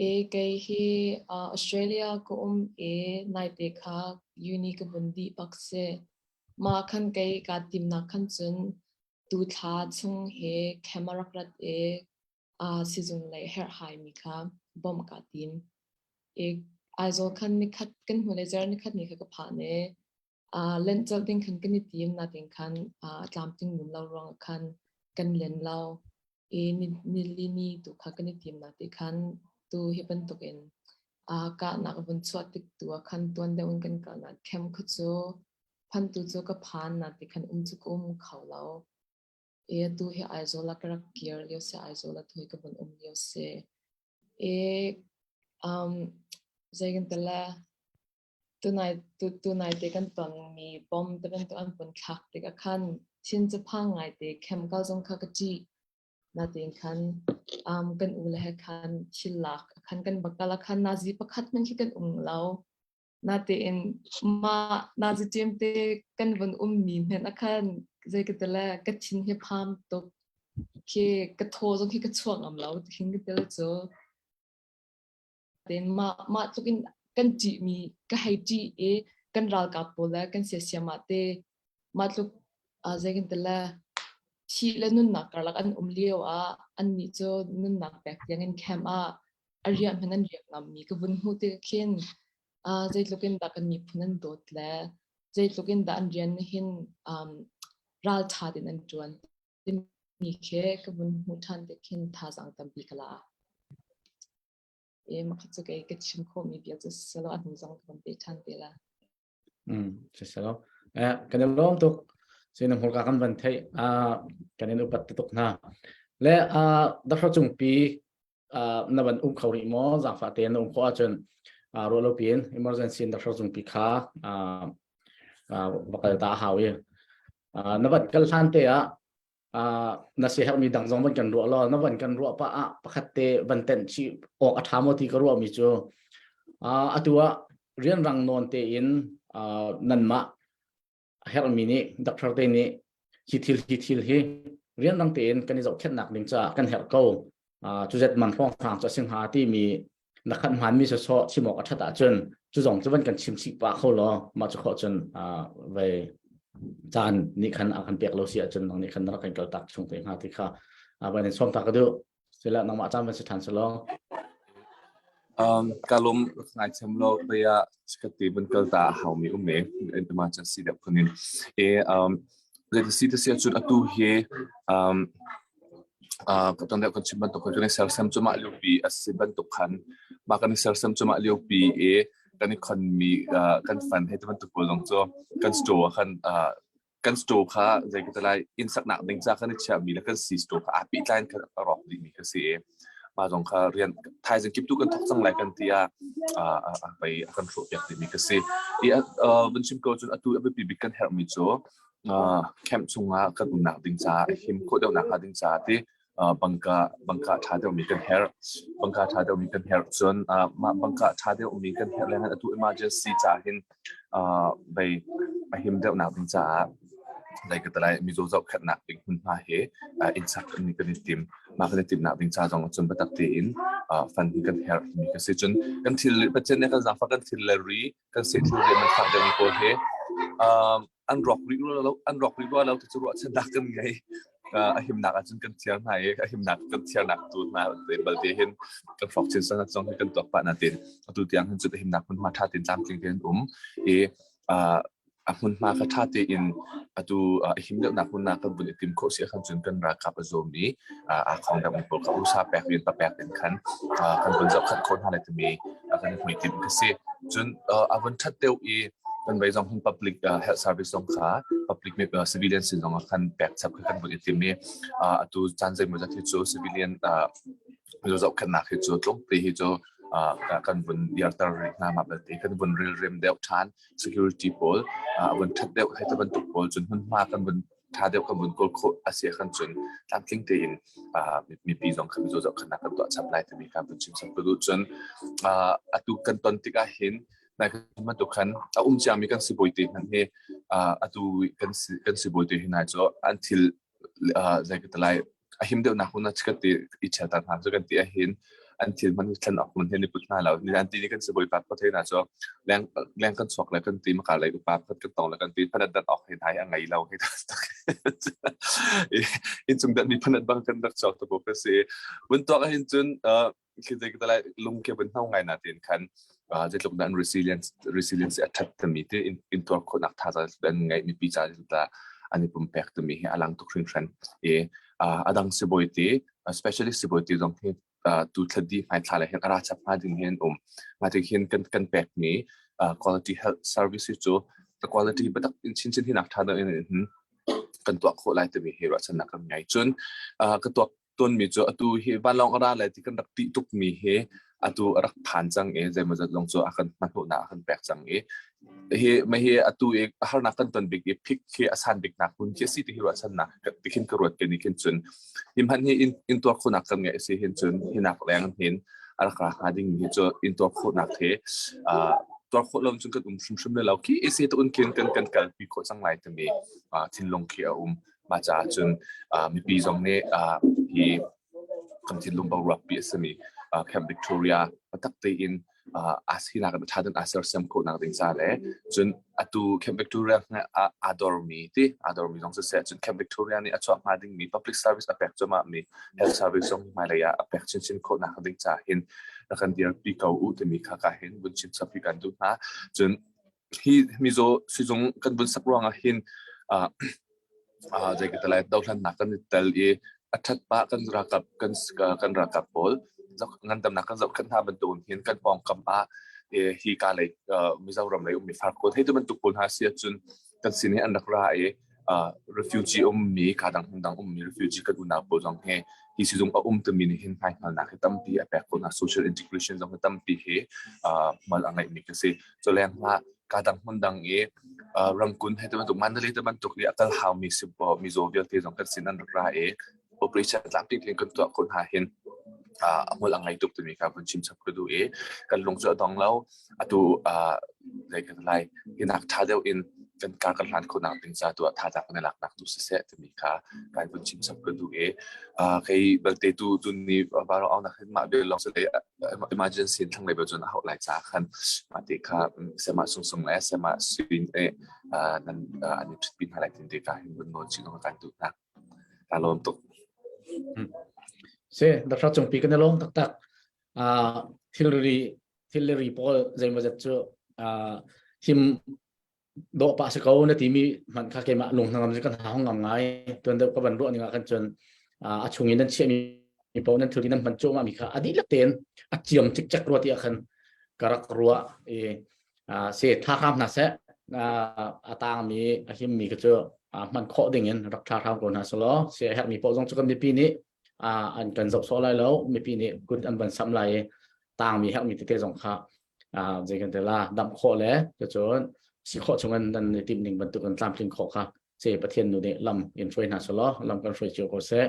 E kei hi Australia ka um i naite kha uni ka vun dih bak si. Mah khan kei kaa timnak khan cun tu thla chung hi camp a rak rat i. Sizung lei herhhai mi kha bawmh kaa tim. I Aizawl khan nikhat kan hnulei zer nikhat ni kha ka phan i len colh ding khan kan i tim natin khan tlamtling num lo ruangah khan kan len lo i nili ni tu kha kan i tim nati khan tu hi bantukin kahnak vun chuah tik tu ah khan tuan deuh in kan kal nain camp kha cu phan tu cu ka phan nati khan um cu ka um kho lo. I atu hi Aizawl ah ka rak kir lio si, Aizawl ah tu hi ka vun um lio si. I zei kan ti le tunai tu tunai te kan tonmi bom te bantuk an vun thlak tikah khan thin cu phang ngai te camp kal zong kha ka ṭih. Natein khan kan u le he khan thil lak khan kan va kal ah khan nazi pakhat hmanh khi kan um lo. Natein mah nazi ṭem te kan vun ummi hmenh ah khan zei ka ti le ka thin hi pham tuk khi ka thaw zong khi ka chuak ngam lo hin ka ti le cu. Tein mah mah tluk in kan ṭihmi ka hei ṭih i kan ralkap pawl le kan siasiam ah te mah tluk zei kan ti le thih le nunnak karlak an um lio ah annih cu nunnak pek tiang in camp ah a riah hmanh an riak ngammi ka vun hmuh tik khin zeitluk in dah kan miphun an dawt le zeitluk in dah an rian hin ralṭha tein an ṭuan timi khi ka vun hmuh ṭhan tik khin thazaang tampi ka la. E mah kha cu kei ka chim khawhmi bia cu silo a hnu zong ka van pe ṭhan te la. Siselo. Eh, kan i lawm tuk. Sin hmurka kan van theih. Ah, kan in upat tuk hna. Le ah Dr. Cungpi na van um kho rih maw? Zaangfah tein na um khawh ahcun ruah lo piin emergency in Dr. Cungpi kha va kal ta a hau i na van kal hlan te ah na siaherhmi dang zong van kan ruah law na van kan ruah pah ah pakhat te van tenh chih awk a ṭha maw ti ka ruahmi cu atu ah rianrang nawn tein nanmah a herhmi nih doctor te nih hi thil hi thil hi rianrang tein kan i zohkhenhnak ding caah kan herh ko cu zet man hrawnghrang cu a si hnga timi na khat hmanmi sawsawh chim awk a ṭhat ahcun cu zong cu van kan chim chih pah kho law mah cu khawh cun vei caan nih khan a kan pek lo si ahcun nang nih khan na rak kan kal tak chung te hnga ti kha van in sawm ta ka duh sila nangmah caan van si ṭhan selaw Ka lung ngai chem lo bia ka ti van kal ta hau mi um e emergency deuh khunin e zei si te sia cun atu hi ka ton deuh kan chim bantuk kan i sersem cu mah liopi a si bantuk khan mah kan i sersem cu mah liopi i kan i khonmi kan fan he ti bantuk pawl zong cu kan store khan kan store kha zei ka ti lai inn saknak ding ca kan i chiahmi le kan si store kha aa pehtlai in khan a rawk dihmi kha si i mah zong kha rian thaizing kip tu kan thawk cang lai kan ti ah a pei a kan hrawh piak dihmi ka si i vun chim ko cun atu a biapi bik kan herhmi cu camp chungah kan umnak ding caah a him khawh deuhnak hnga ding caah ti bangka bangka ṭha deuhmi kan herh. Bangka ṭha deuhmi kan herh cun mah bangka ṭha deuhmi kan herh lengah atu emergency caah hin vei a him deuhnak ding caah lei ka talai mizaw zohkhenhnak ding hmunhma hi inn sak kan kan i tim. Mah kan i timhnak ding ca zong cun biatak tein fund hi kan herh timi ka si. Cun kan thil Pathian nih kan zaangfah kan thil le ri kan seh thil rian man fak deuhmi pawl hi an rawk rih lo an rawk rih rua lo ti cu ruahchannak kan ngei a himnak ahcun kan thiar hna i a himnak kan thiarnak tu hna te balte hin kan hrawk chin sangat zong hi kan tuak pah na tin atu tiang hin cun a himnak hmunhma tha tein tlamtling tein um i a hmunhma kha tha tein atu a him deuhnak hmun ah kan vun i tim khawh si ahkhan cun kan ralkap a zawm i aa khong deuhmi pawl kha usa pek in papek in khan kan vun zohkhenh khawh hna lai timi kan hmuitinh ka si. Cun a vun ṭhat deuh i kan vei zong hin public health service zong kha public civilian sin zong ah khan pek chap kha kan vun i tim i atu caan zeimawzat hi cu civilian zohkhenhnak hi cu tlawmte hi cu kan vun dirter rih hna mah belte kan vun rilrem deuh ṭhan security pawl a vun ṭhat deuh hei ti bantuk pawl cun hmunhma kan vun ṭha deuh kan vun kawl khawh a si ahkhan cun tlamtling tein mipi zong kha mizaw zohkhenhnak kan tuah chap lai timi kha vun chim chap ka duh. Cun atu kan ton tikah hin nai bantuk khan a um ciami kan sibawi te hmanh hi atu kan sibawi te hi nai cu an thil zei ka ti lai a him deuhnak hmun ah chikat te i chiater hna cu kan ti ahhin. An thil hman thlen awk man hin i put hna lo. Ni an ti ni kan sibawi pa kho thei na cu leng leng kan chuak le kan ti maka lei upa khat kan tong le kan ti phanat dat awk hei nai a ngei lo hei in chung dat mi phanat bang kan rak chuak te bo ka si. Vun tuak hin cun khi zei ka lai lung ke vun hno ngai na tin khan zeitluk dah an resilience resilience a that tami te in tuar khawhnak thazaang an ngeih mipi ca ta an i pumpek tami hi a lang tuk hringhran i adang sibawi te specialist sibawi te zong hi tu thladi hmaithla le hin ara chap hnga ding hin um ma ti hin kan kan pek mi quality health service cu the quality batak in chin chin hi nak tha in kan tuah khawh lai timi hi ruahchannak kan ngei cun ka tuak tonmi cu atu hi vanlawng a ra lai ti kan rak tih tukmi hi atu a rak phan cang i zeimawzat zong cu a kan hmahnawhnak a kan pek cang i hi mah hi atu i harnak kan ton bik i phik khi a san bik nak hmun khi a si ti hi ruahchannak ti khin ka ruat ke ni khin cun hi hman hi in in tuar khawhnak kan ngeih si hin cun hinak leng hin a rak ra hnga ding mi cu in tuar khawhnak he tuar khawh lo cun kan um hrimhrim le lo khi isi tu un kin kan kan kalpi khawh cang lai timi thinlung khi a um Mah caah cun mipi zong nih hi kan thinlung boruak pi a simi Camp Victoria biatak tein asinak in ṭha tein aa sersiam khawhnak ding ca le cun atu Camp Victoria aa dormi ti aa dormi zong siseh cun Camp Victoria nih a chuah hnga dingmi public service a pek cuahmah mi health service zong hmailei ah a pek chinchin khawhnak ding ca hin rak kan dirpi ko u timi kha ka hin vun chim chap hi kan duh hna. Cun hi mizaw sizung kan vun sak ruangah hin uh, uh, zei ka lai dohlannak kan i tel i a that pah kan ralkap kan kan ralkap pawl ngandamnak kan zohkhenh hna bantukin hin kan pawngkam ah hi ka lei Mizoram lei ummi farkawn hei tu bantuk pawl hna si ahcun kan sin hi an rak ra i refugee ummi ka dang hmun dang ummi refugee kan unau pawl zong hi hi sizung a um timi nih hin hmaihngalnak hi tampi a pek ko hna social integration zong hi tampi hi hmal a ngeihmi ka si Culeng ah kadang hmun dang i Rangoon he bantuk Mandalay te bantuk i a kal haumi mizaw vialte zong kan sin an rak ra i operation tlangpi in kan tuah ko hna hin a hmul a ngei tuk timi kha vun chim chap ka duh i kan lung cu a dong lo atu zei kan lai hinak ṭha deuh in kan kar kan hlan khawhnak ding ca tu ah thazaang kan i laknak tu siseh timi kha kan vun chim chap ka duh i kei balte tu tuni varo au nak hin mah bel lawng se emergency in thlanglei bel cun a hauh lai ca khan mah ti kha sema sungsung le sema suin e nan an i ṭhutpi hna lai tin te ka hin vun nawl chin kan duh hna ka lawm tuk Se Dr. Cungpi kan i lawm taktak thilri thilri pawl zeimawzat cu him dawh pah si ko na timi hmanh kha keimah lung hnangam kan hang ngam ngai tuan deuh ka van ruah ning ah khan cun a chung in nan chiahmi paoh nan thil nan hman cuahmah mi kha a dihlak tein a ciam cikcek rua ti ah khan ka rak ruah i se tha hram hna seh a tangmi a himmi ka cu hman khawh ding in rak tha hram ko hna selaw se a herhmi paoh zong cu kan mipi nih an kan zoh sawh lai lo mipi nih kut an van sam lai i tangmi herhmi tete zong kha zei kan te la damh khawh le cun si khawh chung in nan i timh ning bantuk in tlamtling khawh kha se Pathian nu nih lam in hruai hna selaw lam kan hruai cio ko seh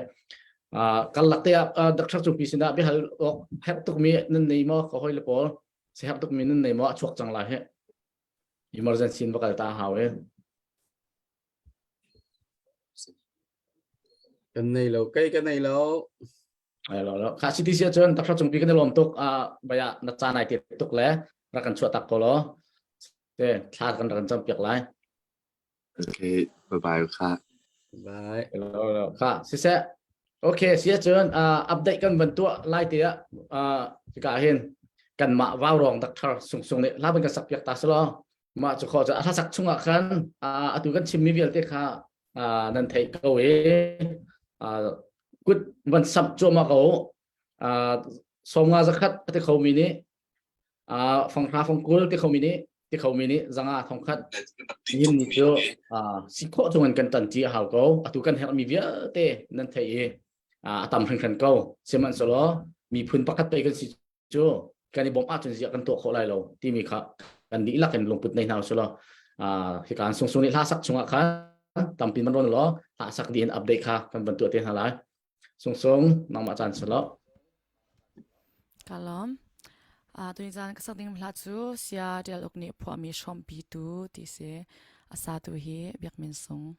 kal lak te ah Dr. Cungpi sinah biahal awk herh tukmi nan nei maw ka hoi le pawl se herh tukmi nan nei maw a chuak cang lai he emergency in va kal ta hau e Kan nei lo kei ka nei lo Ai lo lo. Kha CTC ahcun taksa cungpi kan i lawm tuk. A baya na caan ai te tuk le rak kan chuah tak ko law. Te thla kan rak kan cam piak lai. Okay, bye bye kha. Bye. Lo lo. Kha siseh. Okay, si ahcun update kan van tuah lai te ah hika hin kanmah vaurong doctor sung sung nih hla ban kan sak piak ta selaw mah cu kho cu a hla sak chungah khan atu kan chimmi vialte kha nan theih ko i kut van samh cuahmah ko sawmnga zakhat a ti khomi nih fanghra fangkul ti khomi nih ti khomi nih zanga thongkhat yin ni cu si khawh chung in kan tan ti a hau ko atu kan herhmi vialte nan theih i a tam hringhran ko sihmanhsehlaw miphun pakhat te kan si cu kan i bawmh ahcun ziah kan tuah khawh lai lo timi kha kan dihlak in lungput nei hna usih law hika an sungsung nih hla sak chungah khan tampi man rawn law hla sak dih in update kha kan van tuah te hna lai sungsung nangmah caan si lo Ka lawm. Uh, tuni zan ka sak ding hla cu Sia Tial Uk nih phuahmi hrawmpi tu ti si. A sa tu hi Biak Min Sung.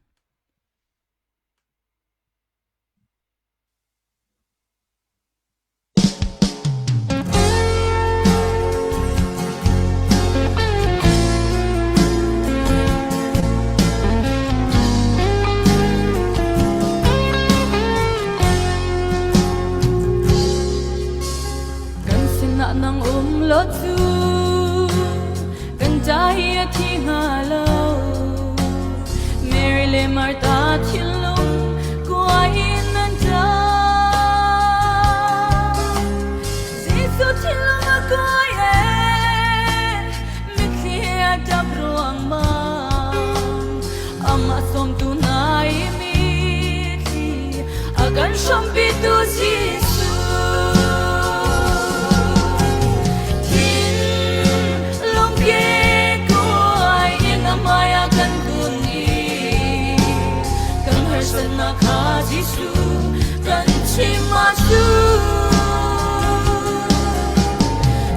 ahcun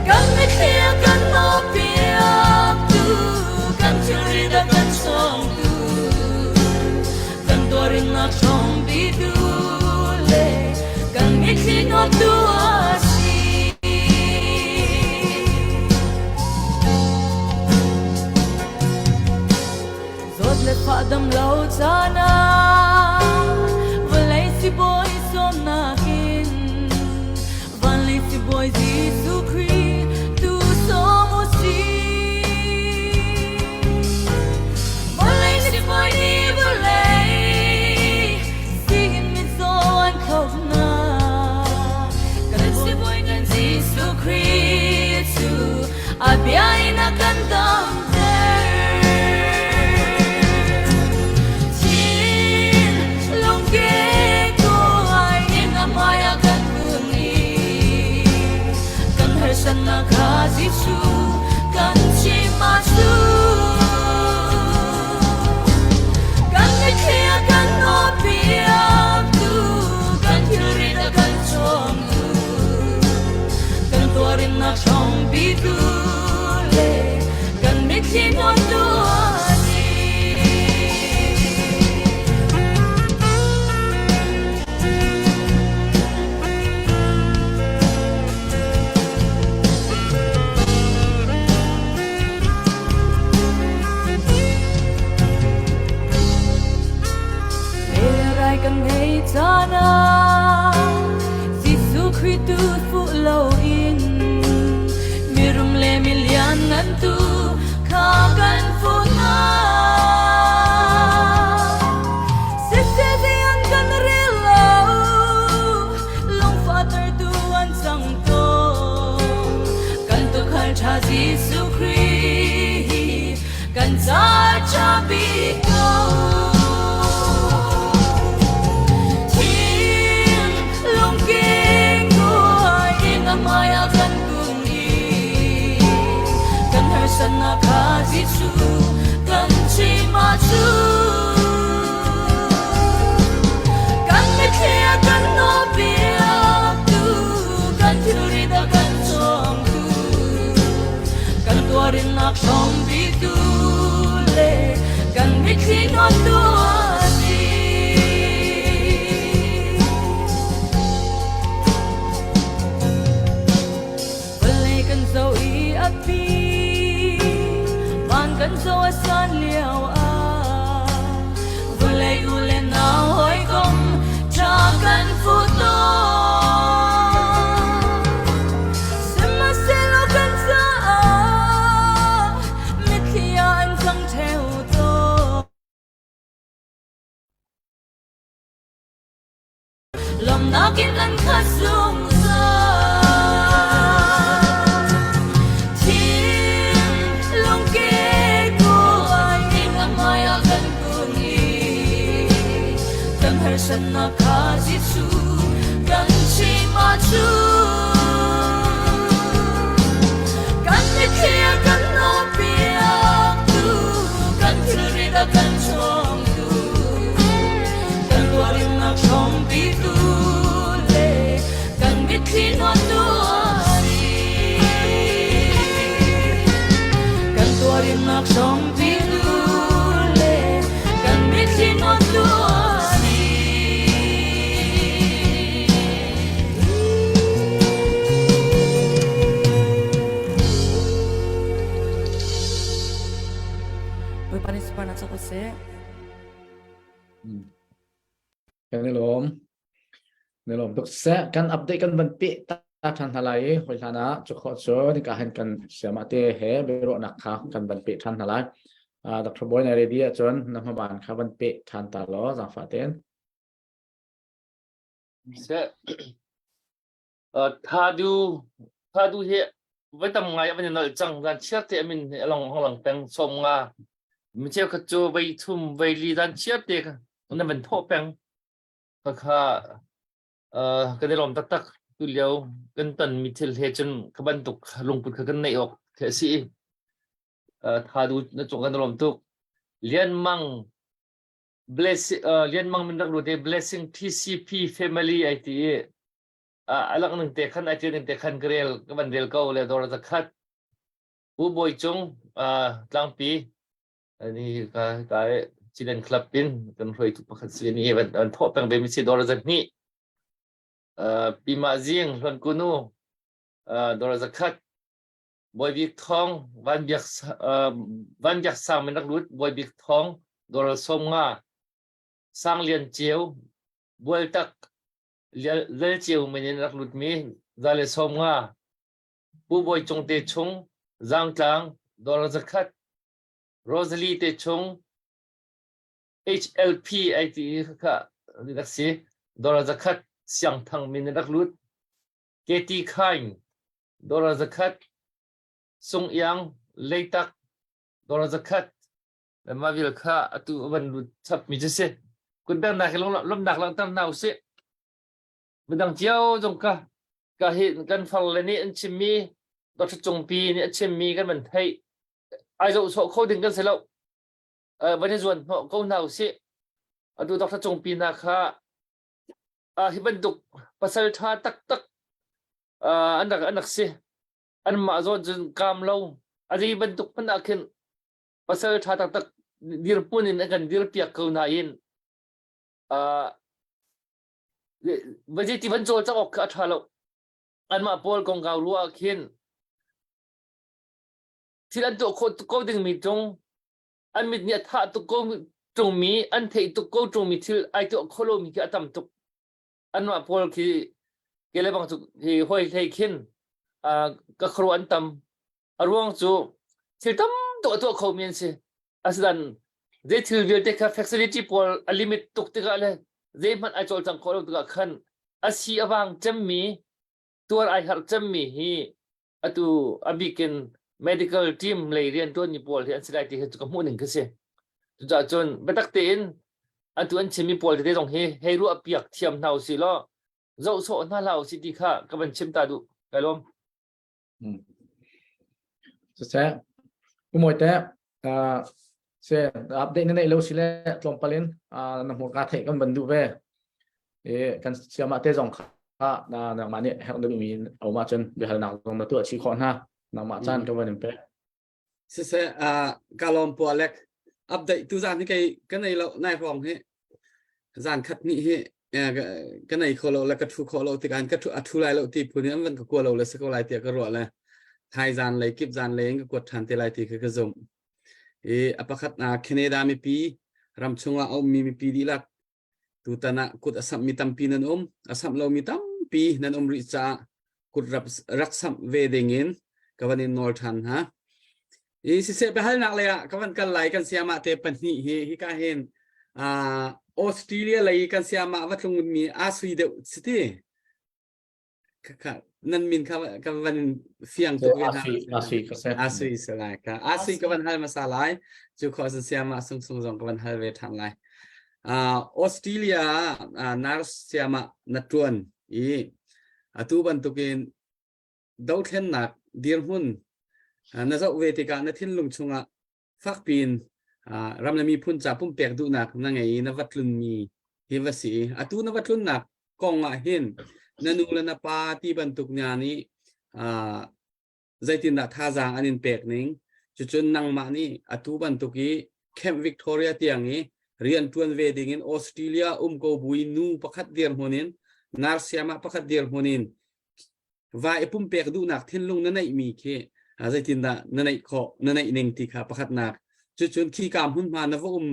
kan mitthli a kan hnawhpiaktu kan thilri a kan chawngtu kan tuarinnak hrawngpitu le kan mitthli hnawttu a si. Zawt le fah dam lo caan ah vawlei sibawi sawmnak in van lei sibawi Jesuh Khrih tu sawm u sih. Vawlei sibawi nih vawlei siin mitzaw an thlop hna. Kan sibawi kan Jesuh Khrih cu a bia in a kan damter. Chin lungke kuai in a hmai a kan kun i kan harsatnak kha Jesuh kan chim ahcun kan mitthli a kan hnawhpiaktu kan thilrit a kan chawmtu kan tuarinnak hrawngpitu le kan mitthli hnawttu a si. Rai kan ngei caan ah Jesuh Khrih tu fuh loin mirum le milian ngan tu kha kan fuh hna. Siseh zei an kan rel lo, lungfahter tu an cang tawn. Kan tuukhal ṭha Jesuh Khrih kan ca ṭha bik ko. Thim lungking kuai in a hmai ah kan kun i kan harsatnak kha Jesuh kan chim ahcun kan mitthli a kan hnawhpiaktu kan thilrit a kan cawmtu kan tuarinnak hrawngpitu le kan mitthli hnawttu a si. Vawlei kan zoh i a pi, van kan zoh a san lio ah, vawlei u le nau hawikom ṭha kan fuh tawn. Sihmanhsehlaw kan caah mitthli ah an cang ṭheo tawn. Lawmnak in an khat zungzal. Thin lungke kuai in a hmai ah kan kun i kan harsatnak kha Jesuh kan chim ahcun kan mitthli a kan hnawhpiaktu kan thilrit a kan chawngtu kan tuarinnak hrawngpitu le kan mitthli hnawttu a si. Kan tuarinnak hrawngpitu le kan mitthli hnawttu a si. Bawipa nih sunparnak cak seh. Kan i lawm. Kan i lawm tuk. Seh, kan update kan van peh ta ṭhan hna lai i hoi hlan ah cu khawh cu nika hin kan siamah te he biaruahnak kha kan van peh ṭhan hna lai. Uh, Dr. Boy na ready ahcun na hmaban kha van peh ṭhan ta law zaangfah tein. Seh, uh, thadu thadu hi voi tam ngai a van i nolh cang zan chiar te amin hi along hong lang peng som nga mi cheukhat cu vei thum vei li zan chiar te na van thawh peng kha kha uh, kan i lawm taktak tu lio kan ton mi thil he cun ka bantuk lungput kha kan neih awk khi a si uh, thadu na cung kan lawm tuk Lian Mang blessing uh, Lian Mang min rak lut i blessing TCP family ai ti i. A lak ning te khan a ṭial ning te khan ka rel ka van rel ko le dawr zakhat. Pu Bawi Cung tlangpi ni ka ka Chilen Club in kan hruaitu pakhat si ni van an thawh peng ve mi si dawr zahnih. Pi Mah Zing Hluan Kunu dawr zakhat. Bawi Bik Thawng Van Biak Van Biak Sang min rak lut Bawi Bik Thawng dawr 50. Sang Lian Ceu Bualtak Lal Ceu min in rak lutmi 150. Pu Bawi Cung te chung Zaangtlang dawr 100. Rosalie te chung HLP ai ti kha rak si dawr 100 Siangthang min in rak lut. KT Khaing dawr 100. Sung Iang Leitak dawr 100. Le mah vial kha atu a van lut chap mi cu si. Kunternak hi lomnak langhter hna usih. Midang cio zong ka ka hi kan far le nih an chimmi Dr. Cungpi nih a chimmi kan van theih. Ai zoh sawh kho ding kan si lo. Van i zuan hnawh ko hna usih. Atu Dr. Cungpi hna kha hi bantuk pasal ṭha taktak an rak an rak si. Anmah zawn cun kaam lo. A zei bantuk hmanh ah khin pasal ṭha taktak dirhmun in an kan dirpiak ko nain uh, zeiti van cawlcangh awk kha a ṭha lo. Anmah pawl kongkau ruah ah khin thil an tuah khawh tuk ko dingmi tung an mit nih a thah tuk ko ṭungmi an theih tuk ko ṭungmi thil ai tuah kho lomi khi a tam tuk. Anmah pawl khi ke le bang cu hi hoi hlei khin uh, ka khuaruah an tam. A ruang cu thil tam tuk a tuah khomi an si. Asinain zei thil vialte kha flexibility pawl a limit tuk tikah le zeihmanh ai cawlcang khawh lo tikah khan a si a vang cemmi tuar ai harh cemmi hi atu a bikin medical team lei rianṭuanmi pawl hi an si lai ti hi cu ka hmuh ning khi si. Cucaah cun biatak tein atu an chimmi pawl tete zong hi hei ruah piak thiam hna usih law zoh sawh hna hlah usih ti kha ka van chim ta duh. Kai lawm. Siseh, U Mawite, uh, se update na neih lo si le tlawmpal in uh, na hmurka theih kan van duh ve. E, kan siamah te zong kha na nangmah nih herh deuhmi a um ahcun biahalnak zong na tuah chih khawh hna. Nangmah caan ka van in pek. Siseh, uh, ka lawm pu Alec. Update tu zan hi kei ka nei lo nai hrawng hi zan khat ni hi ka nei kho lo le ka thu kho lo tik an ka thu a thu lai lo ti phun in an van ka kua lo le se ko lai tiah ka ruah le thai zan lei kip zan lei in ka kuat than te lai ti kha ka zumh. I a pakhat na Canada mipi ram chungah a ummi mipi dihlak Tutan ah kut a samhmi tampi nan um, a samh lomi tampi nan um rih caah kut rak samh ve dingin ka van in nawl ṭhan hna. I siseh biahalnak lei ah ka van kal lai kan siamah te pahnih hi hika hin uh, Australia lei kan siamah va tlung mi aa sui deuh si ti. Nan min kha ka van fiang tuk ve hna. Asui ka se. Asui se lai ka. Asui ka van hal masa lai. Cu kho san siama sung sung zong ka van hal ve than lai. Uh, Australia uh, nurse siama na tuan i atu bantukin dothlennak dirhmun uh, na zoh ve tikah na thinlung chungah fakpiin ram le miphun ca pumpek duhnak na ngei i na va tlunmi hi va si. Atu na va tlunnak kong ah hin na nu le na pa ti bantuk hna nih zeitindah thazaang an in pek ning cucun nangmah nih atu bantuk i Camp Victoria tiang i rian ṭuan ve ding in Australia um ko bui nu pakhat dirhmun in narsiamah pakhat dirhmun in va i pumpek duhnak thinlung na neihmi khi zeitindah na neih khawh na neih ning ti kha pakhatnak cucun khika hmunhma na va um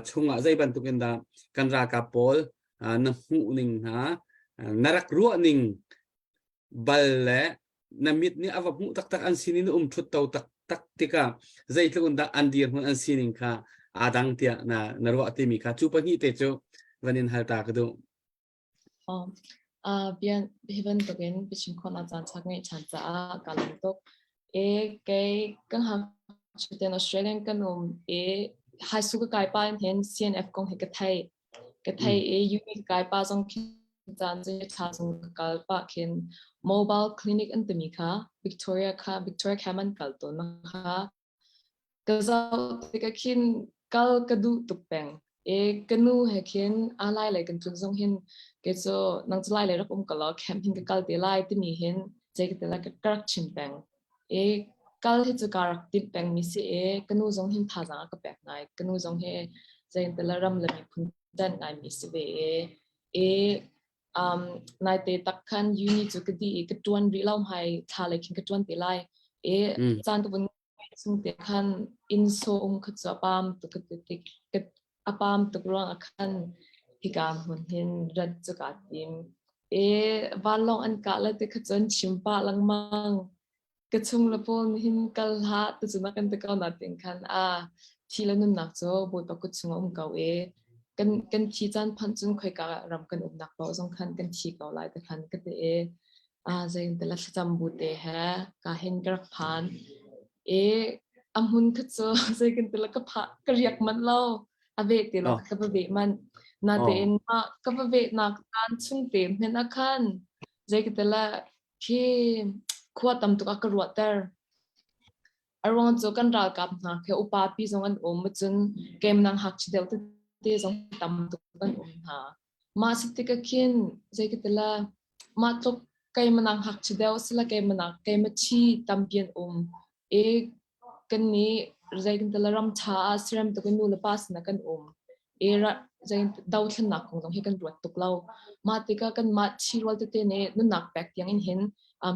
chungah zei bantuk in dah kan ralkap pawl na hmuh ning hna na rak ruah ning bal le na mit nih a va hmuh taktak an sinin na um thut to taktak tikah zeitluk in dah an dirhmun an sining kha aa dang tiah na na ruah timi kha cu pahnih te cu van in hal ta ka duh Bian hi bantukin biachim khawhnak caan ṭha ka ngeih ṭhan caah kaa lawm tuk. E kei ka ngakchia tein Australian kan um i high school ka kai pa in hin CNF kong hi ka theih. Ka theih i uni ka kai pa zong khin caan cu ṭha zong ka kal pah khin mobile clinic an timi kha Victoria kha Victoria Camp an kal tawn kha Ka zoh tikah khin kal ka duh tuk peng. E ka nu he khin a lai lei kan tlun zong hin ke cu nang cu lai lei rak um ka law camp hin ka kal te lai timi hin zei ka ti lai ka rak chim peng. E kal hi cu ka rak timh peng mi si e ka nu zong hin thazaang a ka pek ngai. Ka nu zong hi zei te la ram le miphun dan ngai mi si ve e. E um, naite tak khan uni cu ka di i ka tuan rih lo hmai thla lei khin ka tuan te lai. E caan ka vun chung te khan inn so um kha cu a pam tuk ka ti tik a pam tuk ruang ah khan hika hmun hin rat cu kaa tim. E vanlawng an kah le te kha cun chim pah lengmang. Ka chung le pawl nih hin kal hlah tu cu na kan ti ko na tin khan a thi le nunnak cu Bawipa kut chung a um ko e. Kan kan thi caan phanh cun khoika ram kan umnak paoh zong khan kan thi ko lai te khan ka ti e. Zeitin thlacam bu te he ka hin ka rak phan. I a hmun kha cu zeitin ka phah ka riak manh lo. A veh ti lo ka va veh manh. Natein mah ka va vehnak caan chung te hmenh ah khan zeikatila khi khua tam tuk a ka ruahter. A ruang cu kan ralkap hna khi upa pi zong an um cun keimnang hakchi deuh tete zong tam tuk an um hna. Mah si tikah khin zeikatila mah tluk keimanang ngakchia deuh sila keimanang keimachi tampi an um i kannih zeitintiah ram ṭha ah siarem tuk in nu le pa sinah kan um i dothlennak kong zong hi kan ruat tuk lo. Mah tikah kanmah ṭhirual tete nih nunnak pek tiang in hin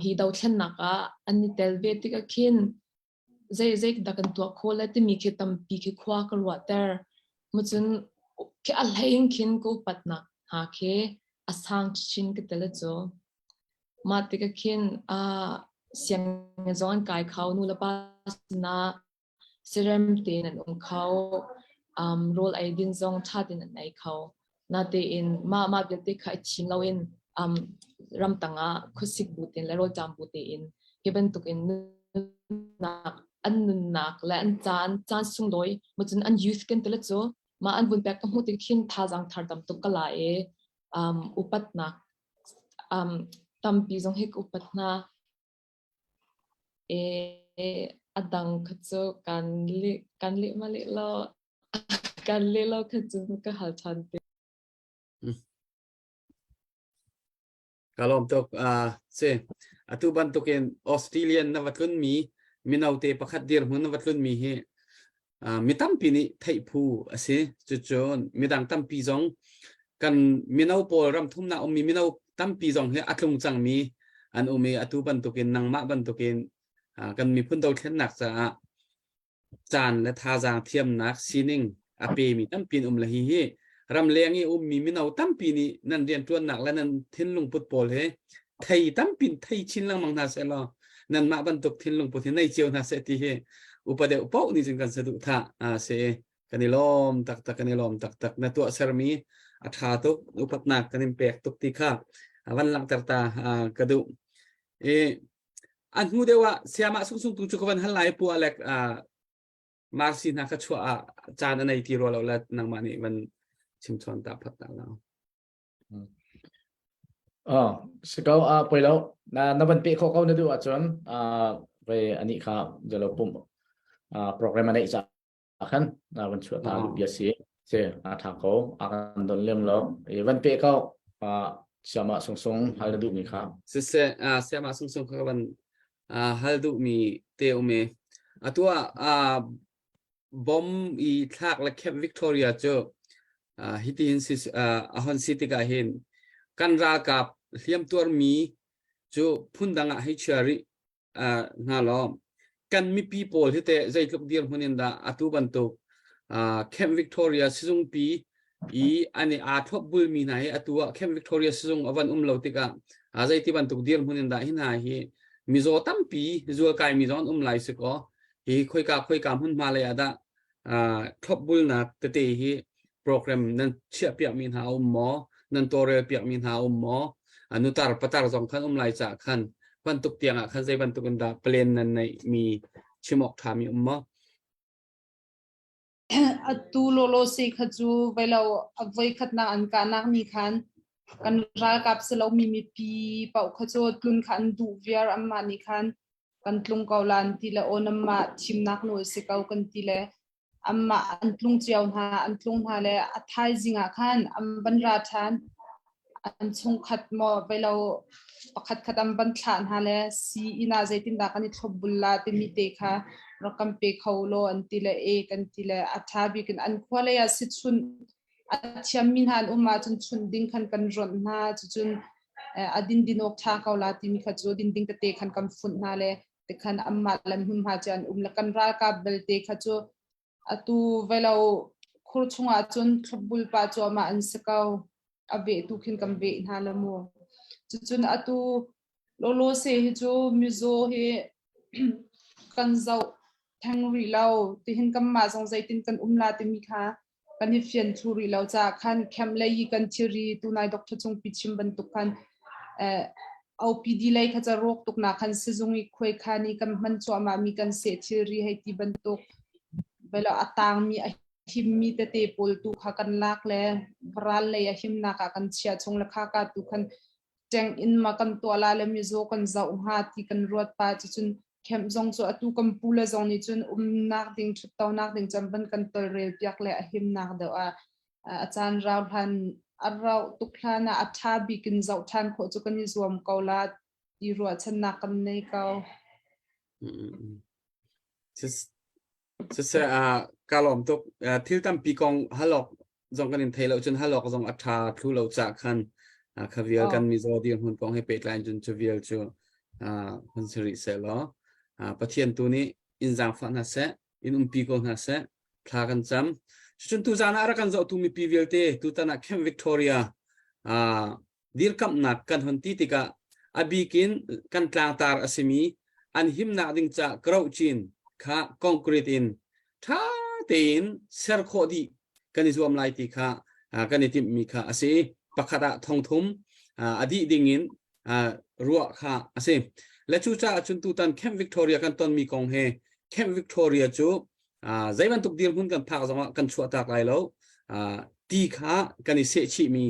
hi dothlennak ah an i tel ve tikah khin zei zei dah kan tuah khawh le timi khi tampi khi khua ka ruahter. Mucun khi a hlei in khin ka upatnak hna khi a sang chin ka tel cu. Mah tikah khin sianginn zong an kai kho, nu le pa sinah siarem tein an um kho, rawl ei din zong ṭha tein an ei kho. Natein mah mah vialte kha i thim loin um, ramtang ah khuasik bu tein le rawlṭam bu tein hi bantukin nunnak an nunnak le an caan caan sunglawi mucun an youth kan tile cu mah an vun pek ka hmuh tik khin thazaang thar tam tuk ka la i um, upatnak um, tampi zong hi ka upat hna. E, a dang kha cu kan leh kan leh ma leh lo Kan leh lo kha cun ka hal ṭhan te. Ka lawm tuk. Si. Atu bantukin Australian na va tlunmi mino te pakhat dirhmun na va tlunmi hi mi tampi nih theih phu a si. Cucun midang tampi zong kan mino pawl ram thumnak ummi mino tampi zong hi a tlung cangmi an um i atu bantukin nangmah bantukin kan miphun dothlennak caah caan le thazaang thiamnak sining a pemi tampi an um le hi hi ramleng i ummi mino tampi nih nan rianṭuannak le nan thinlung put pawl hi thei tampi thei chin lengmang hna seh law nanmah bantuk thinlung put hi nei cio hna seh ti hi upa deuh paoh nih cun kan saduhthah a si kan i lawm taktak kan i lawm taktak na tuah sermi a ṭha tuk upatnak kan in pek tuk ti kha van langhter ta ka duh i A hnu deuh ah sayamah sungsung tu cu ka van hal lai pu Alec Marcy hna ka chuah ah caan a nei ti rua lo le nangmah nih van chim chawn ta phat ta lo. Oh, si ko a poi lo na na van pe kho ko na duh ahcun ve ani kha zelo pum program a neih ca khan na van chuah ta bia si si a tha ko a kan don lem lo i van pe ko siama sung sung hal na duh mi kha siseh siama sung sung kha van hal duh mi te um e atua bom i thlak le Camp Victoria cu hiti hin si a hon si tikah hin kan ralkap hliamtuar mi cu phundang ah hei chia rih hna law kan mipi pawl hi teh zeitluk dirhmun in dah atu bantuk Camp Victoria sizungpi i an i aa thlop bulmi hna hi atu ah Camp Victoria sizung a van um lo tikah zeiti bantuk dirhmun in dah hi hna hi mizaw tampi zualkai mi zong an um lai si kaw hi khoika khoika hmunhma lei ah dah thlopbulnak tete hi program nan chiah piakmi hna a um maw nan tawlrel piakmi hna a um maw nutar patar zong khan um lai caah khan bantuk tiang ah khan zei bantuk in dah plan nan neih mi chim awk ṭha mi um maw Atu lawlaw se kha cu veilo voi khatnak an kahnak ni khan kan ralkap si lomi mipi paoh kha cu tlun kha an duh viar anmah nih khan kan tlung ko la an ti le aw nanmah thimnak nawl si ko kan ti le. Anmah an tlung cio hna, an tlung hna le a thaizing ah khan an van ra ṭhan. An chungkhat maw veilo pakhat khat an van thlah hna le sii-inn ah zeitindah kan i thlopbul la timi te kha rak kan pe kho law an ti le e kan ti le a ṭha bik in an khua lei ah sichunh a thiammi hna an um ahcun chunh ding khan kan ronh hna. Cucun a dindin awk ṭha ko la timi kha cu dinding tete khan kan funh hna le tikhan anmah le hmunhma cu an um le kan ralkap belte kha cu atu velo khur chungah cun thlopbul pa cuahmah an si ko. A veh tu khin kan veh hna la mu. Cucun atu lolo se hi cu mizaw hi kan zoh theng rih lo. Tihin kanmah zong zeitin kan um la timi kha kan i fian thlu rih lo caah khan camp lei i kan thilri tunai doctor Cungpi chim bantuk khan eh, OPD lei kha ca rawk tuk nak khan sizung i khuai khan i kan hman cuahmah mi kan seh thilri hei ti bantuk velo a tangmi a himmi tete pawl tu kha kan lak le ral lei a himnak ah kan chia chung le kha ka tu khan teng in ma kan tuah la le mizaw kan zoh hnga ti kan ruat pa cucun camp zong cu atu kan pu le zong nih cun umnak ding ṭhuttonak ding cam van kan tolrel piak le a himnak deuh ah a caan rau hlan a rauh tuk hlan ah a ṭha bik in zoh ṭhan khawh cu kan i zuam ko la ti ruahchannak kan nei ko. Siseh ka lawm tuk. Thil tampi kong halok zong kan in thei lo cun halok zong a ṭha thlu lo ca khan kha vial kan mizaw dirhmun kong he pehtlai cun cu vial cu hun si rih seh law Pathian tu nih in zaangfah hna seh, in umpi ko hna seh, thla kan cam. Cun tuzaan ah a rak kan zohtu mipi vialte tutan ah Camp Victoria dirkamhnak kan hon ti tikah a bikin kan tlangtar a simi an himnak ding ca krohcin kha concrete in ṭha tein ser khawh dih kan i zuam lai ti kha kan i timhmi kha a si. Pakhat ah thongthum a dih ding in ruah kha a si. Le cucaah cun tutan Camp Victoria kan tonmi kong he Camp Victoria cu zei bantuk dirhmun kan phak zongah kan chuahtak lai lo ti kha kan i sehchihmi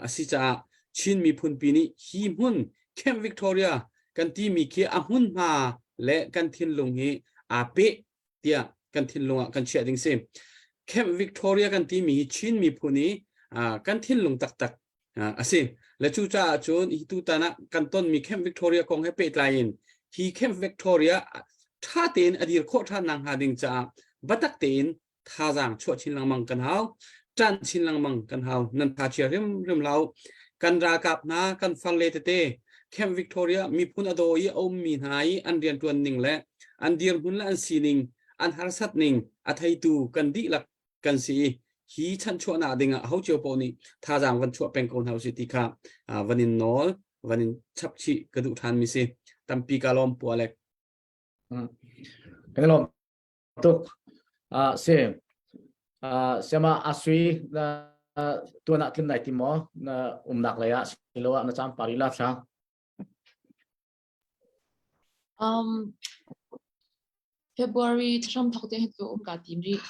a si caah Chin miphunpi nih hi hmun Camp Victoria kan timi khi a hmunhma le kan thinlung hi aa peh tiah kan thinlung ah kan chiah ding si. Camp Victoria kan timi hi Chin miphun i kan thinlung taktak a si. Le cucaah cun hi tutan ah kan tonmi Camp Victoria kong he pehtlai in hi Camp Victoria ṭha tein a dir khawh ṭhan nakhnga ding caah biatak tein thazaang chuah chin lengmang kan hau. Ṭan chin lengmang kan hau. Nan tha chia hrimhrim hlah u. Kan ralkap hna, kan farle tete Camp Victoria miphun a daw i a ummi hna i an rianṭuan ning le an dirhmun le an sining, an harsat ning a theitu kan dihlak kan si i hi chanchuahnak ding ah ho cio paoh nih thazaang van chuah peng ko hna usih ti kha van in nawl van in chap chih ka duh ṭhan mi si tampi ka lawm pu Alec Kan lawm tuk. Si siama asui na tuan ah tlun nai ti maw na umnak lei ah silo ah na cam pari la thla Um, February thlam thok te hi cu um ka tim rih.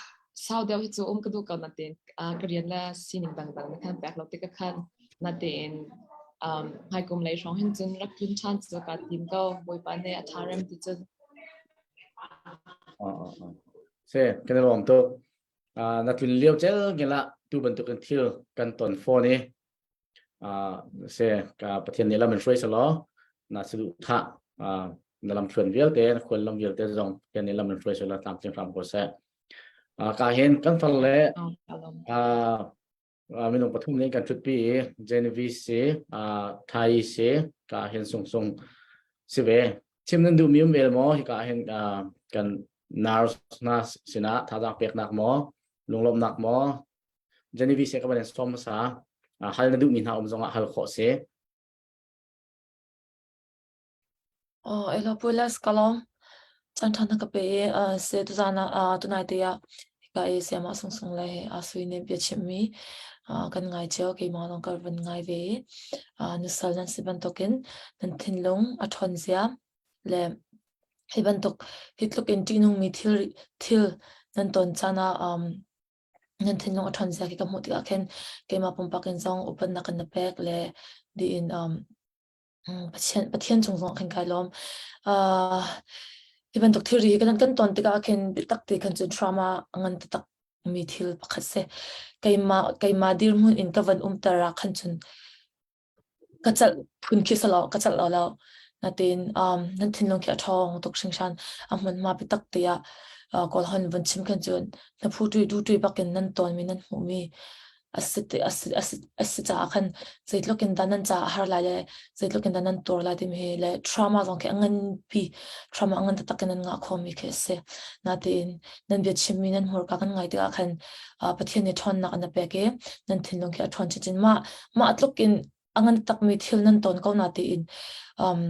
Sau deuh hi cu um ka duh ko natein uh, ka rian le sining dangdang na khan pek lo tik khan natein um, hmaikum lei hrawng hin cun rak tlun ṭhan cu ka tim ko. Bawipa nih a ṭha rem ti cun. Se, kan i lawm tuk. Uh, na tlun lio cel ngela tu bantukin thil kan ton phone i se ka Pathian nih lam in hruai selaw na saduh thah na lam thluan vialte na khual lam vialte zong Pathian nih lam in hruai selaw tlamtling hram ko seh. Ka hin kan far le minung pathum nih kan ṭhutpi i Genevieve si Thai si ka hin sung sung si ve. Chim nan duhmi um vel maw hika hin kan nurse hna sinah thazaang peknak maw lunglawmhnak maw Genevieve se ka van in sawm hmasa. Hal na duhmi hna um zongah hal khawh si. Oh, elo pulas kalom. Chan than ka pe i se tu zana tunai te ah ka e siama sung sung le a sui ne bia chim mi kan ngai cheo keimah lawng ka van ngai ve nusal nan si bantukin nan thinlung a ṭhawn zia le hi bantuk hi tluk in ṭihnung mi thil thil nan ton caan ah um, nan thinlung a ṭhawn zia khi ka hmuh tikah khin keimah pumpak in zong upatnak kan na pek le diin um, Pathian Pathian cung zong khin kai lawm. Uh, Hi bantuk thilri hi kan kan ton tikah khin biatak te khan cun trauma a ngan taktak mi thil pakhat si. Keimah keimah dirhmun in ka van umter ah khan cun ka calh phun khi si lo ka calh lo lo. Natin um, nan thinlung khi a ṭhawng tuk hringhran. A hmunhma biatak te ah uh, Kawlhon vun chim khan cun na phu tui du tui bakin nan tawnmi nan hmuhmi a si a si a si a si caah khan zeitluk in dah nan caah a har lai le zeitluk in dah nan tuar lai timi hi le trauma zong khi a nganpi trauma a ngan taktak in nan ngah khomi khi a si. Natein nan biachimmi nan hmurka kan ngai tikah khan uh, Pathian nih ṭhawnnak an pek i nan thinlung khi a ṭhawn chinchin. Mah mah tluk in a ngan takmi thil nan tawn ko na tiin um,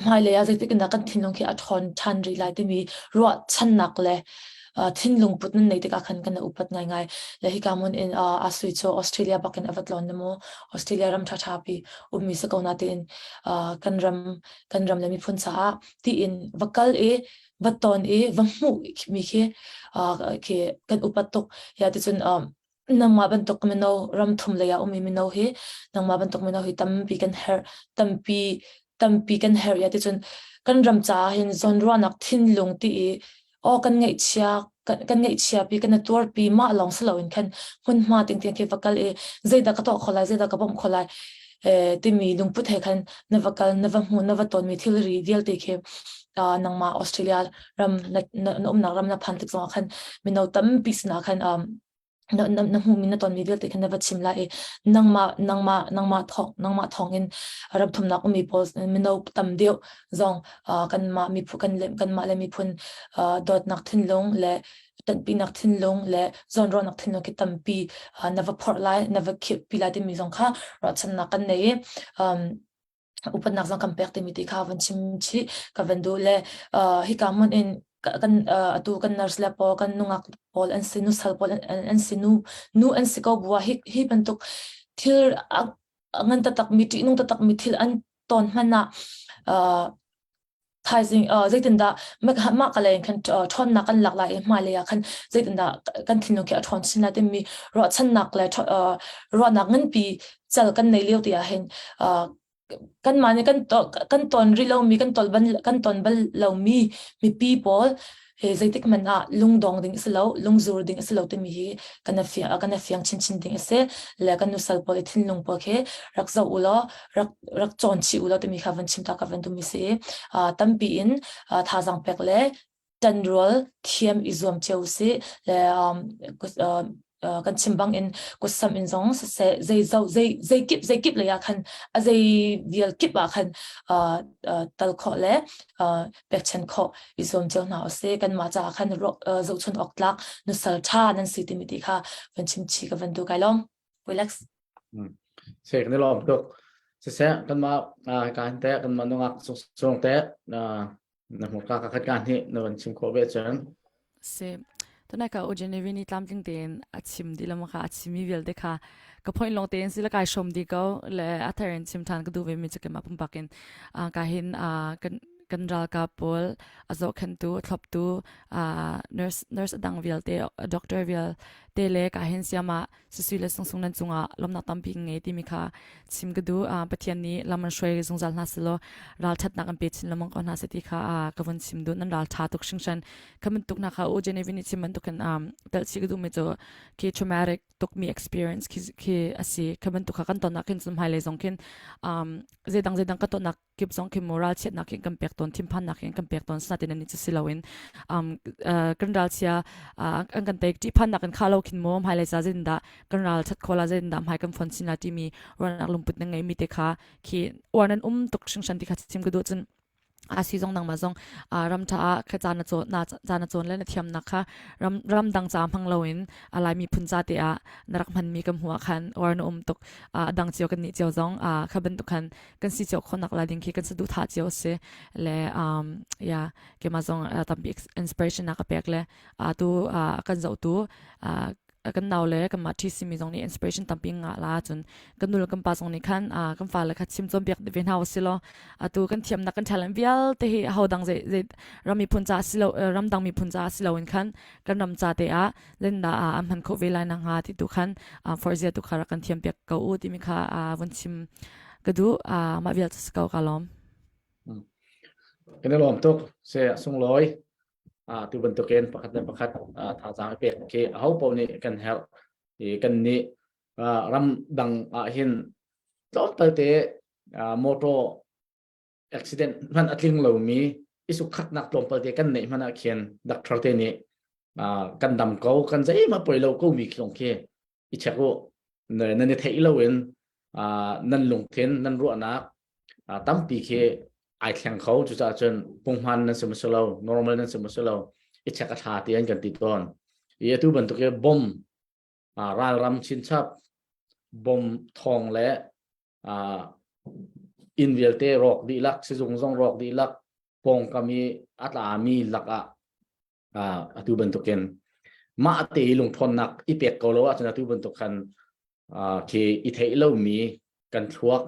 hmailei ah zeitik in dah kan thinlung khi a ṭhawn ṭhan rih lai timi ruahchannak le thinlung put nan nei tikah khan kan upat ngaingai. Le hika hmun in a sui cu Australia bakin a va tlawn na mu. Australia ram ṭhaṭha pi ummi si ko na tiin kan ram kan ram le miphun caah tiin va kal i va ton i va hmuh mi khi khi kan upat tuk. Ya ticun nangmah bantuk mino ram thum lei ah ummi mino hi nangmah bantuk mino hi tampi kan herh tampi tampi kan herh ya ticun kan ram caah hin zawnruahnak thinlung ti i aw kan ngaihchia kan, kan ngaihchia pi kan tuar pi mah lawng si loin khan hmunhma ting tiang khi va kal i zeidah ka tuah kho lai zeidah ka bawmh kho lai eh, timi lungput he khan na va kal na va hmu na va tonmi thilri vialte khi uh, nangmah Australia ram na, na, na umnak ram na phan tik zongah khan mino tampi sinah khan um, na, na, na hmuhmi na tonmi vialte khan na va chim lai i nangmah nangmah nangmah thawng nangmah thawngin ram thumnak ummi pawl mino tam deuh zong uh, kanmah miphun kan le kanmah le miphun uh, dawtnak thinlung le tanpinak thinlung le zawnruahnak thinlung khi tampi uh, na va phorh lai na va khirhpi lai timi zong kha ruahchannak kan nei i um, upatnak zong kan pek timi ti kha van chim chih ka van duh le uh, hika hmun in kan uh, atu kan nurse le pawl kan nungak pawl an si nusal pawl an, an si nu nu an si ko bua hi hi bantuk thil ngan tatak mi ṭihnung tatak mi thil an ton hman ah uh, thaizing zeitindah mah ka lei in khan ṭhawnnak kan lak lai i hmailei ah khan zeitindah kan thinlung khi a ṭhawn chin lai timi ruahchannak le ruahnak nganpi cal kan nei lio ti ah hin kanmah nih kan kan ton rih lomi kan tol ban kan ton bal lomi mipi pawl he zeitik hmanh ah lungdong ding a si lo lungzur ding a si lo timi hi kan fiang kan fiang chinchin ding a si le kan nusal pawl i thinlung pawl khi rak zoh u law rak rak cawn chih u law timi kha van chim ta ka van duhmi si i tampi in thazaang pek le ṭanrual thiam i zuam cio usih le um, kan chim bang in kutsam in zong siseh zei zo zei zei kip zei kip lei ah khan a zei vial kip ah khan tal khawh le pekchan khawh i zuam cio hna usih kanmah caah khan zohchun awk tlak nusal ṭha nan si timi ti kha van chim chi ka van duh kai lawm relax Sek ni lawm tuk. Siseh kanmah kan te kanmah nungak sung te na hmurka ka khat ka hni na van chim khawh ve cun. Si. Tunai ka Genevieve ni tlamtling tein a chim di lama kha a chimi vialte kha ka point long tein sila kai shom di ko le a thar in chim than ka du ve mi chu kema pumpak in ka hin kan kan ralkap pawl a zohkhentu a thloptu nurse nurse adang vialte doctor vialte le ka hin siama Sisui le sungsung nan cungah lawmnak tampi ngei timi kha chim ka duh. Pathian nih lam an hruai zungzal hna selaw ralṭhatnak an pe chin lengmang ko hna seh ti kha ka vun chim duh. Nan ralṭha tuk hringhran. Kha bantuk hna kha u Genevieve nih chim bantukin telh chih ka duhmi cu khi traumatic tukmi experience khi, khi a si. Kha bantuk kha kan tonnak khin cun hmailei zong khin zeidang zeidang ka tonnak kip zong khi moral chiatnak in kan pek tawn thinphannak in kan pek tawn sinain ani cu si loin um kan ral chia an kan tek ṭihphannak in kha lo khin maw hmailei ca zein dah kan ral that khola zein dah hmai kan fon sin la timi ruahnak lungput na ngei mi te kha khi uar nan um tuk hringhran ti kha chim ka duh cun a si zong nangmah zong ram tha ah kha ca na cawn na ca na cawn le na thiamnak kha ram ram dang ca hmang loin a laimi phun ca te ah na rak hmanmi kan hmuh ah khan uar na um tuk a dang cio kan nih cio zong kha bantuk khan kan si cio khawhnak la ding khi kan saduhthah cio a si le um ya keimah zong tampi inspiration na ka pek le tu kan zoh tu kan nau le kan mah ṭhi simi zong nih inspiration tampi ngah la cun kan nu le kan pa zong nih khan kan fale kha chim cawnpiak ve hna usih law atu kan thiamnak kan talent vialte hi ho dang zei zei ram miphun ca si lo ramdang miphun ca si loin khan kan ram ca te ah zindah an hman khawh ve lai nak hnga ti tu khan forzia tu kha rak kan thiam piak ko u timi kha vun chim ka duh mah vial cu si ko ka lawm. Kan i lawm tuk. Se sunglawi. Ah tu bantukin pakhat le pakhat thazaang i pek khi aho paoh nih kan herh. I kan nih ram dang ah hin tlawmpal te motor accident hmanh a tling lomi i sukhatnak tlawmpal te kan neih hmanh ah khin doctor te nih kan dam ko kan zeihmah poi lo ko mi khi lawng khi i check u nan i theih lo in nan lungthin nan ruahnak tampi khi ai thleng kho cucaah cun punghman nan si maw lo normal nan si maw lo i check a tha ti an kan ti tawn i atu bantuk i bom ralram chinchap bom thong le inn vialte rawk dihlak sizung zong rawk dihlak pawngkam i a tlami lakah atu bantukin mah te i lungthawnnak i pek ko lo ahcun atu bantuk khan khi i theih lomi kan thluak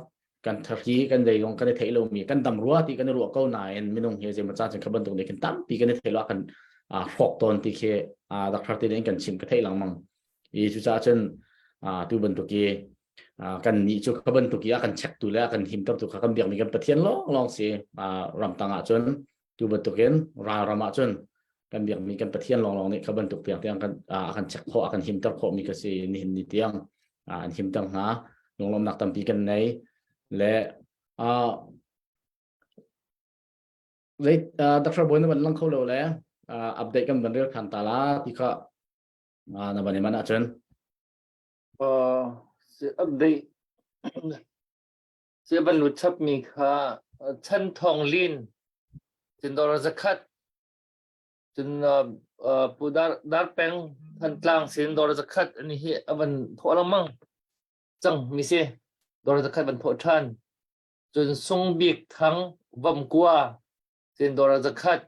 kan thari kan zeizong kan i theih lomi kan dam rua ti kan i ruah ko nain minung hi zeimaw ca cun kha bantuk nih khin tampi kan i theih lo kan hrawk tawn ti khi doctor te nih kan chim ka theih lengmang i cucaah cun tu bantuk i kan nih cu kha bantuk i a kan check tu le a kan himter tu kha kan biakmi kan Pathian lawng lawng si ramtang ah cun tu bantukin ralram ah cun kan biakmi kan Pathian lawnglawng nih kha bantuk tiang tiang kan a kan check khawh a kan himter khawh mi ka si nihin ni tiang an himter hna lunglawmnak tampi kan nei le zei Dr. Boy na van lang kho lo le update kan van rel khan ta la ti kha na van i man ahcun update Si van lut chap mi kha Chan Thawng Lin cun dollar zakhat cun Pu Dar Dar Peng Thantlang sin dollar zakhat ani hi a van thawh lengmang cang mi si dollar zakhat van thawh ṭhan cun Sung Bik Thang Vamkua sin dollar zakhat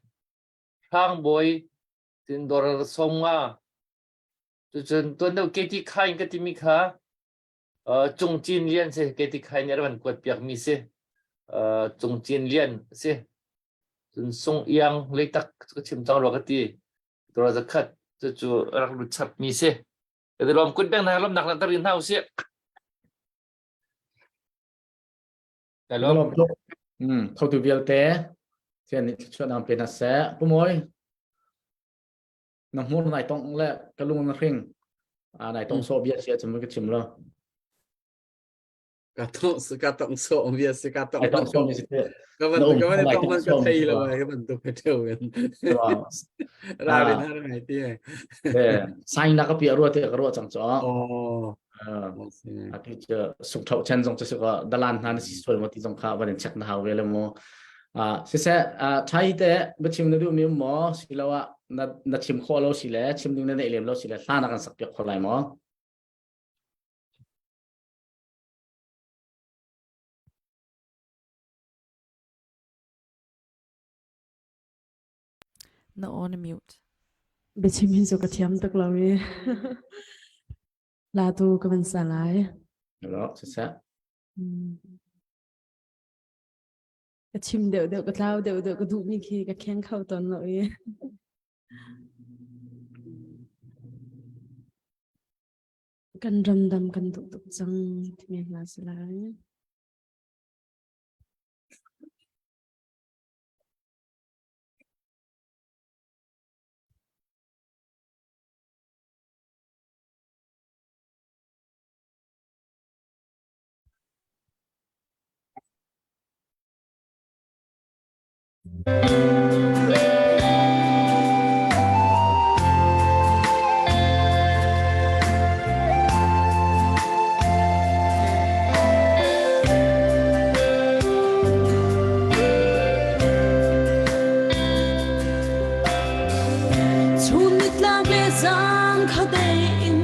Hrang Bawi sin dollar 50 cucun tuan deuh KT Khain ka timi kha Cung Cin Lian si ke ti khai nih a van kuat piak mi si. Cung Cin Lian si. Cun Sung Iang leitak ka chim cang rua ka ti. Tura zakhat cu cu rak lut chap mi si. Ka ti lawm kut beng na lawm nak langhter in hna usih. Ka lawm. Lawm tuk. Thotu vialte thian nih thluachuah nang pe hna seh. Pumawi na hmur nai tong le ka lung na hring nai tong so bia sia chim ka chim lo ka tong ka tong so bia si ka tong ai tong so mi si ka van ka van tong man ka thei lo ka van tu ka theu en ra rin har ngai ti eh sign na ka pi ruwa te ka ruwa chang cho oh ati chu suk thau chen zong chu ka dalan hna na si sual mo ti zong kha van in check na hau ve le mo siseh thai te biachim na duhmi um maw siloah na na chim khawh lo si le chim ding na neih lem lo si le hla na kan sak piak kho lai maw? Na on mute. Biachim hin cu ka thiam tuk lo i la tu ka van sa lai. Lo, siseh. Ka chim deuh deuh ka tlau deuh deuh ka duhmi khi ka kheng kho tawn lo i. Kan ramdam kan duh tuk cang timi hna si lai. Chun nitlak le zan kha in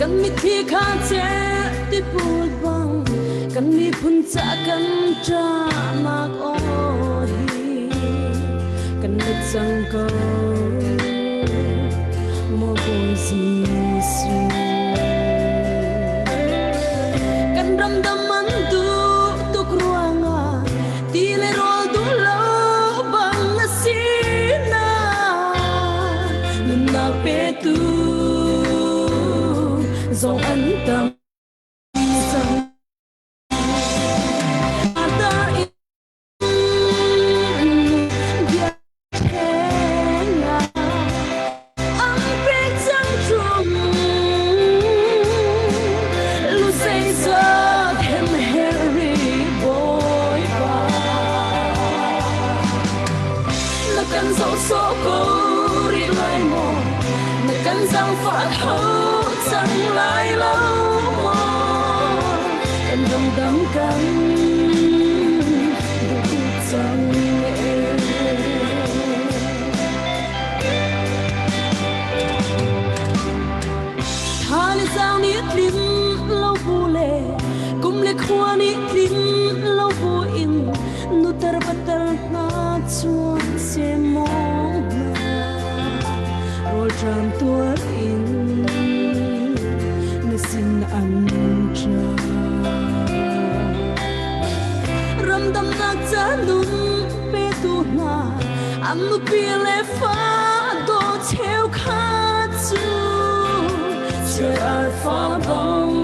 kan mitthli kha ceh ti put bang kan miphun ca kan ṭahnak aw hi kan let cang ko maw Bawi Jesuh kan ram dam an duh tuk ruangah ti le rawl duh lo bang a si na nunnak petu zong an tam cang zaangfah kho cang lai lo maw? Kan ramdang kan duh tuk cang ee. Tha le zaang nih tlin lo bu le kum le khua nih tlin lo bu in nutar patar hna chuan semong hna rawlṭam tuar in na sin an ṭa. Ramdamnak ca nun petu hna an nupi le fa daw cheukhat cu chiar fa bang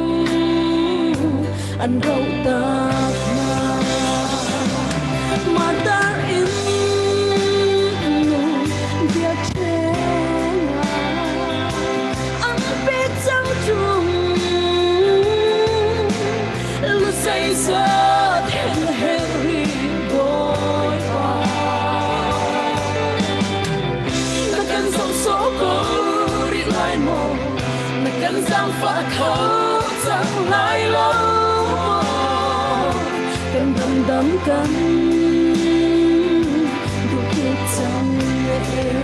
an roh tak hna. Martar in biakṭheng ah an pek cang ṭung. Zeizat hen Henry Bawipa. Na kan zoh sawh ko rih lai maw? Na kan zaangfah kho cang lai lo maw? Kan ramdang kan duh tuk cang ee.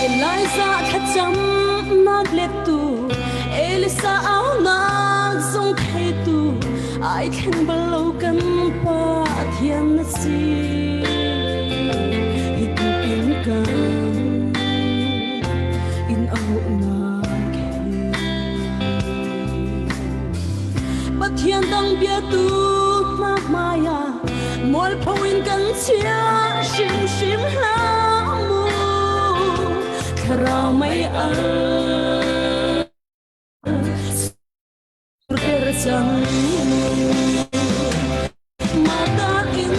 Eliza thlacamnak lettu Elisa aunak zong theitu ai thleng bal lo kan Pathian na si. Hi in kan in auhnak hi Pathian dang biatu hna hmai ah mualpho in kan chia hrimhrim hlah mu. Thlarau mei al surter cang mu. Mata in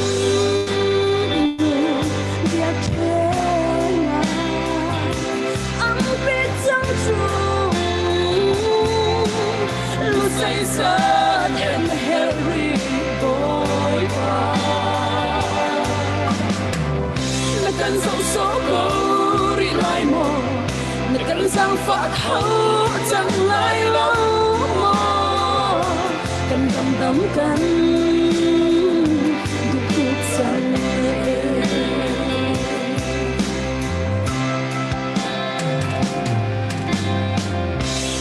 biakṭheng ah an pek cang chung. Zeizat hen Henry Bawipa. Na kan zoh sawh ko rih lai maw? Na kan zaangfah kho cang lai lo maw? Kan ramdang kan duh tuk cang ee.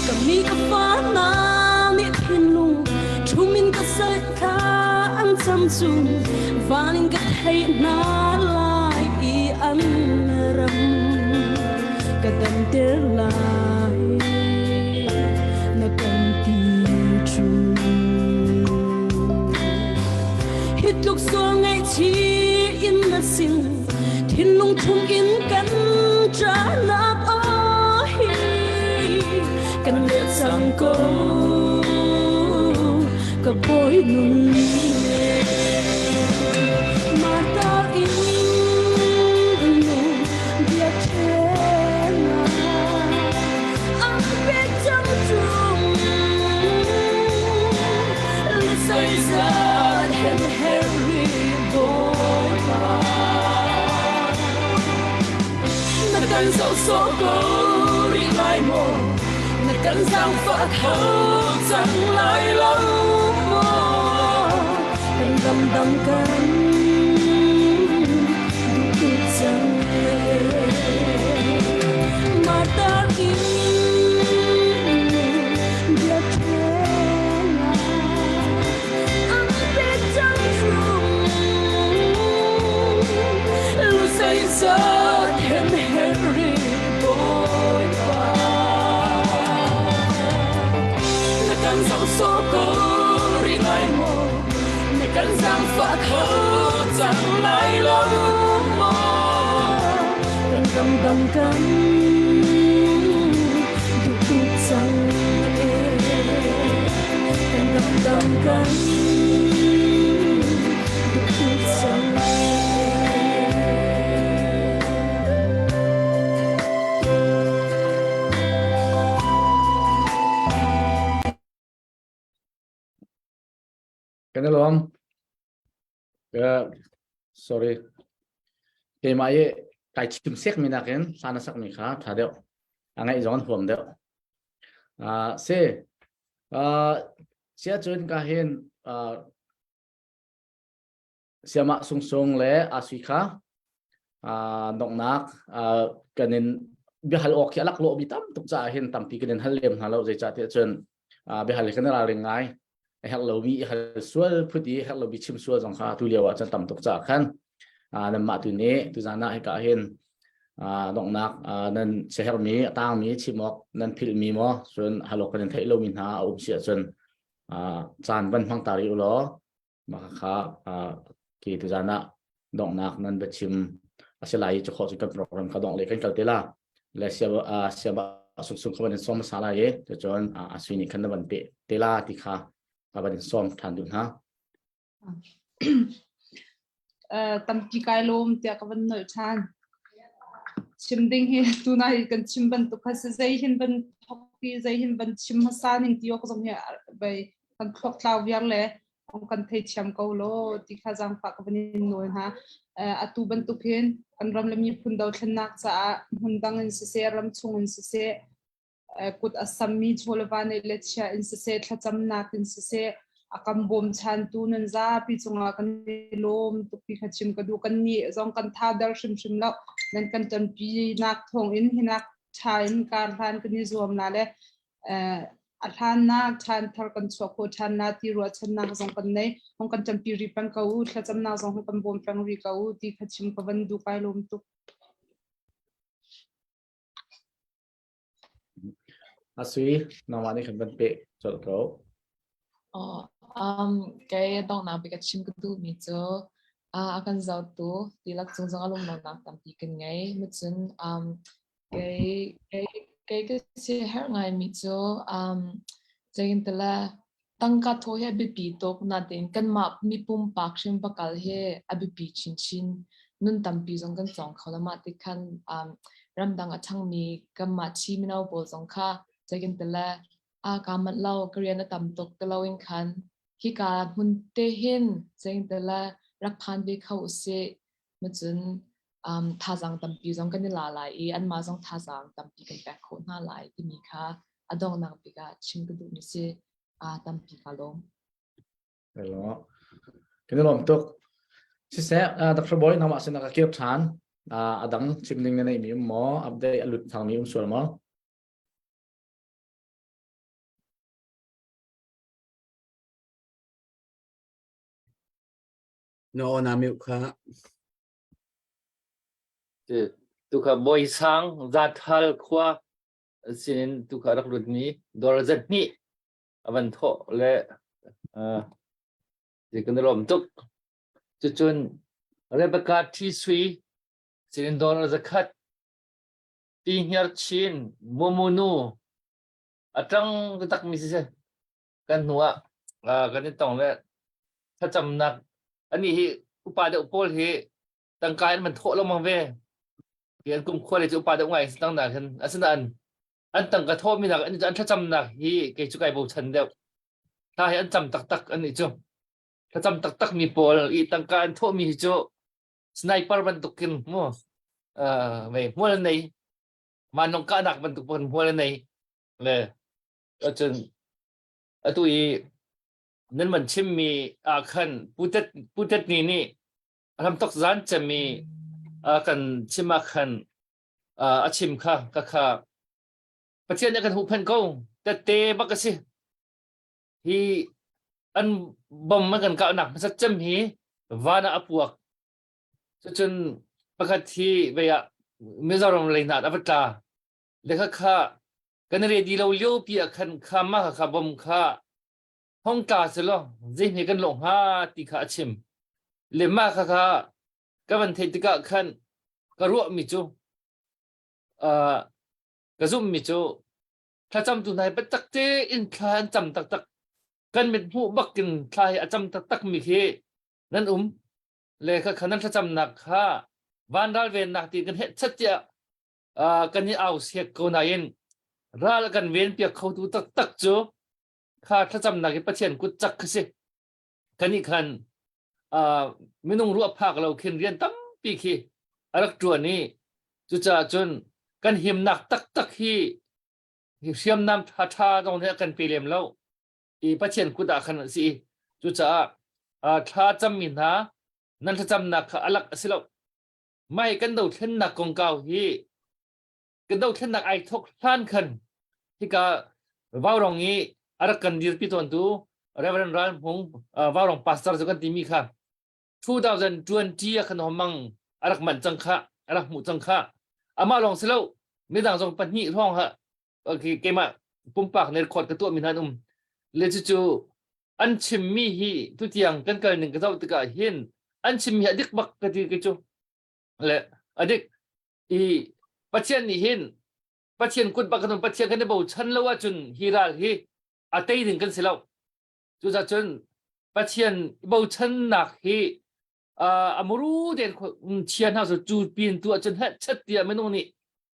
Ka mi ka fa hna nih thinlung ṭhum in ka sal thla an cam cun van in ka theih hna lai i an ram ka damter lai na kan ti ṭhu. Hi tluk sual ngaihchih in na sin thinlung chung in kan ṭahnak aw hi kan leh cang ko ka bawi nun Martha in biakṭheng ah an pek cang ṭung. Zeizat hen Henry Bawipa. Na kan zoh sawh ko rih lai maw? Na kan zaangfah kho cang lai lo maw? Kan ramdang kan duh tuk cang ee. Martha in biakṭheng ah an pek cang ṭung. Zeizat hen Henry Bawipa. Na kan zoh sawh ko rih lai maw? Na kan zaangfah kho cang lai lo maw? Kan ramdang kan duh tuk cang ee. Kan duh tuk cang. Kan i lawm. Sorry. Keimah i kai chim sek mi nakin hla na sak mi kha tha deuh. A ngaih zong an huam deuh. Uh, si. Uh, sia cun ka hin uh, siamah sungsung le asui kha uh, donghnak uh, kan in biahal awk hi a laklawh mi tam tuk caah hin tampi kan in hal lem hna lo zeicah tiah cun uh, biahal hi kan i ralring ngai a herh lomi i hal sual phut i herh lomi chim sual zong kha tu lio ah cun tam tuk caah khan nanmah tu nih tuzan ah hika hin donghnak nan siaherhmi a tangmi chim awk nan philhmi maw cun hal awk kan in theih lomi hna a um si ahcun caan van hmang ta rih u law mah kha ki tuzan ah donghnak nan biachim a si lai i cu khawh cu kan program kha dongh le kan kal te la le sia ba sung sung kha van in sawm hmasa lai i cucun a sui nih khan na van pe te la ti kha ka van in sawm ṭhan duh hna. Tampi kai lawm tiah ka van nolh ṭhan. Chim ding hi tunai kan chim bantuk kha si zei hin van thok ti zei hin van chim hmasa ning ti awk zong hi bei kan thluak tlau viar le kan theithiam ko law ti kha zaangfah ka van in nawl hna. Atu bantuk hin kan ram le miphun dothlennak caah hmundang in siseh, ram chung in siseh, kut a sammi chawleva neih le chia in siseh, thlacamnak in siseh, a kan bawmchantu nan zapi cungah kan i lawm tuk ti kha chim ka duh. Kan nih zong kan tha der hrimhrim lo. Nan kan ṭanpinak thawng in hinak ṭha in kar hlan kan i zuam la le a hlannak ṭhan thar kan chuah khawh ṭhan la ti ruahchannak zong kan nei hong kan ṭanpi ri peng ko u thlacamnak zong hong kan bawm peng ri ko u ti kha chim ka van duh kai lawm tuk. Asui nangmah nih khan van pe colh ko. Oh, um, kei donghnak bik a chim ka duhmi cu uh, a kan zohtu tilak cung zong a lunglonak tampi kan ngei. Macun um, Kei, kei, kei ka siaherh ngaimi cu um, zeintala tangka thaw hi a biapi tuk natein kanmah mi pumpak hrim va kal hi a biapi chinchin. Nun tampi zong kan cawng kho lo. Mah ti khan um, ramdang a ṭhangmi kanmah Chin mino pawl zong kha zeikintala a kaa manh lo, ka rian a tam tuk ti loin khan hika hmun te hin zeintala rak phan ve kho usih. Macun um, thazaang tampi zong kan i la lai i anmah zong thazaang tampi kan pek khawh hna lai timi kha a donghnak bik ah chim ka duhmi si. Uh, tampi ka lawm. Hello. Kan i lawm tuk. Siseh, uh, Dr. Boy, nangmah sin ka kir ṭhan. Uh, a dang chim ding na neihmi um maw? Update a lut thangmi um sual maw? Na aw na mute kha. Tukha Bawi Sang Zathal khua sinin tukha rak lutmi dawr zat hnih a van thawh le kan i lawm tuk. Cucun Rebecca Thi Sui sinin dawr zakhat Ti Hniar Chin Mumunu a ṭang takmi siseh kan hnu ah kan i tong le thlacamnak anih hi upa deuh pawl hi tangka in man thawh lengmang ve hi an kum khua le cu upa deuh ngai tang na khin asinain an tangka thawhmi nak an an thlacamnak hi kei cu kai bochan deuh thla hi an cam taktak an nih cu thlacam taktak mi pawl i tangka an thawhmi hi cu sniper bantukin mu mei hmual nei vanlawng kahnak bantuk pon hmual nei le Cun atu i nan van chimmi ah khan Putet Putet ni nih hramthok zan cemmi a kan chim ah khan a chim kha ka kha Pathian nih a kan huhphenh ko tette bak a si hi an bom an kan kahnak hmasat cem hi van ah a puak cucun pakhat hi vei ah Mizoram lei hna ah a va tla le kha kha kan ready lo lio pi ah khan kha mah kha bom kha hong tla selaw zeihme kan lawh hnga ti kha a chim le mah kha kha ka van theih tikah khan ka ruah mi cu uh, ka zumh mi cu thlacam tu hna hi biatak tein thla an cam taktak. Kan mit hmuh bakin thla hi a cam taktak mi khi nan um le kha kha nan thlacamnak kha van ral vennak ti kan heh chat tiah kan i au siak ko nain ral kan ven piak khotu taktak cu kha thlacamnak i Pathian kut cak kha si. Kan i khan minung ruah phak lo khin rian tampi khi a rak ṭuan i cucaah cun kan himnak taktak hi hi hriamnam ṭhaṭha zong nih a kan pe lem lo i Pathian kut ah khan a si. Cucaah thla cammi hna nan thlacamnak kha alak a si lo. Mai kan dothlennak kongkau hi kan dothlennak ai thok hlan khan hika Vaurong i a rak kan dirpi tawntu Reverend Ral Hmung Vaurong pastor cu kan timi kha 2020 ah khan homang a rak manh cang kha a rak hmuh cang kha amah lawng si lo midang zong pahnih hrawng ha keimah pumpak ne record ka tuah mi hna an um le cucu an chimmi hi tutiang kan kal ning ka zoh tikah hin an chimmi a dik bak ka ti ke cu le a dik i Pathian nih hin Pathian kut bak kan Pathian kan i bochan lo ahcun hi ral hi a tei ding kan si lo cucaah cun Pathian bochannak hi a muru tein chia hna cu cu pin tu ahcun heh chat tiah minung nih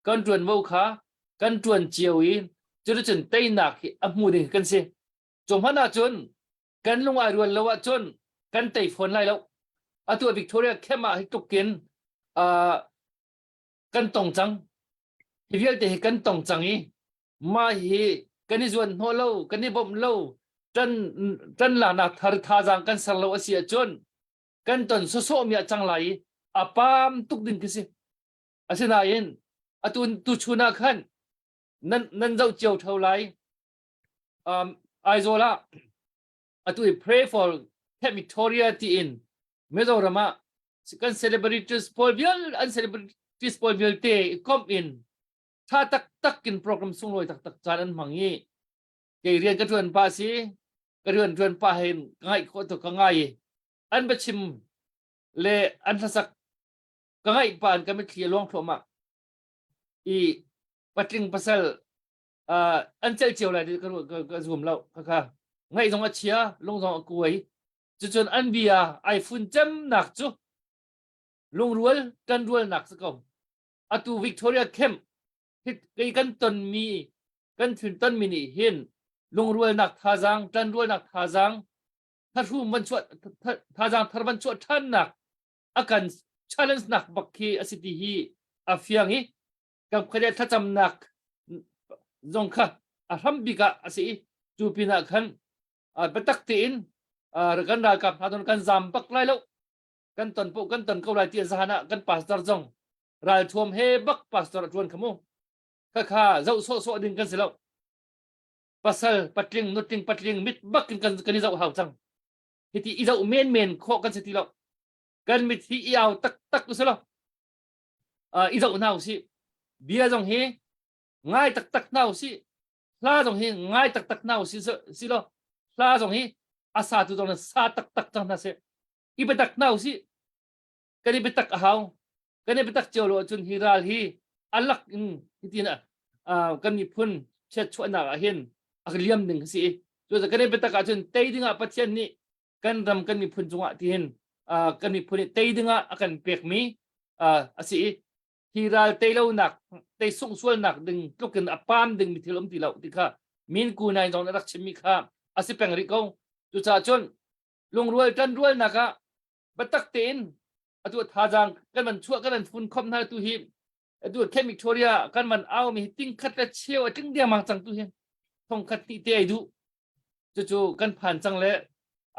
kan ṭuanvo kha kan ṭuan cio i cuticun teinak hi a hmu ding kan si cu hmanh ahcun kan lung ai rual lo ahcun kan tei fawn lai lo atu Victoria camp ah hi tlukin kan tong cang hi vialte hi kan tong cang i mah hi kan i zuan hnawh lo kan i bawmh lo ṭan ṭan laknak thar thazaang kan ser lo a si ahcun kan ton sawsawh mi ah cang lai i a pam tuk ding khi si asinain atu tu chun ah khan nan nan zoh cio tho lai um, Aizawl ah atu i pray for Camp Victoria tiin Mizoram ah kan celebrities pawl vial an celebrities pawl vialte i komh in tha taktak in program sunglawi taktak caan an hmang i kei rian ka ṭuan pa si ka rian ṭuan pa hin ka ngaih khawh tuk ka ngai i an biachim le an hlasak ka ngaih pa in ka mitthli a luang thluahmah i patling pasal uh, an celh cio lai ka, ka, ka zum lo kha ngaih zong a chia lung zong a kuai cucun an bia ai fun cemnak cu lungrual kan rualnak si ko atu Victoria Camp kei kan tonmi kan thun tonmi nih hin lungrualnak thazaang ṭanrualnak thazaang thahrum van chuah thazaang thar van chuah ṭhannak a kan challenge nak bak khi a si ti hi a fiang i kan khuadel thlacamnak zong kha a hram bik ah a si i cu pinah khan biatak tein kan ralkap hna don kan zam bak lai lo kan ton po kan ton ko lai ti zahan ah kan pastor zong ralthuam he bak pastor a tuan kha mu kha kha zoh sawh sawh ding kan si lo pasal patling nutling patling mit bak in kan kan i zoh hau cang hiti i zoh men men khawh kan si ti lo kan mit hi i au tak tak u si lo i zoh hna usih bia zong hi ngai taktak hna usih hla zong hi ngai taktak hna usih si lo hla zong hi a sa tu zong sa taktak cang hna seh i biatak hna usih kan i biatak a hau kan i biatak cio lo ahcun hi ral hi a lak in hitin kan miphun chiatchuahnak ah hin a liam ding a si i cucaah kan i biatak ahcun tei dingah Pathian nih kan ram kan miphun cungah tihin kan miphun nih tei dingah a kan pekmi a si i hi ral tei lonak tei sungh sualnak ding tluk in a pam ding mi thil um ti lo ti kha min ku nai zong rak chimmi kha a si peng rih ko cucaah cun lungrual ṭanrualnak ah biatak tein atu thazaang kan van chuah kan van fun khom hna tu hi atu Camp Victoria kan van au mi hi ting khat le cheu a tling dengmang cang tu hi thong khat ti te ai duh cucu kan phan cang le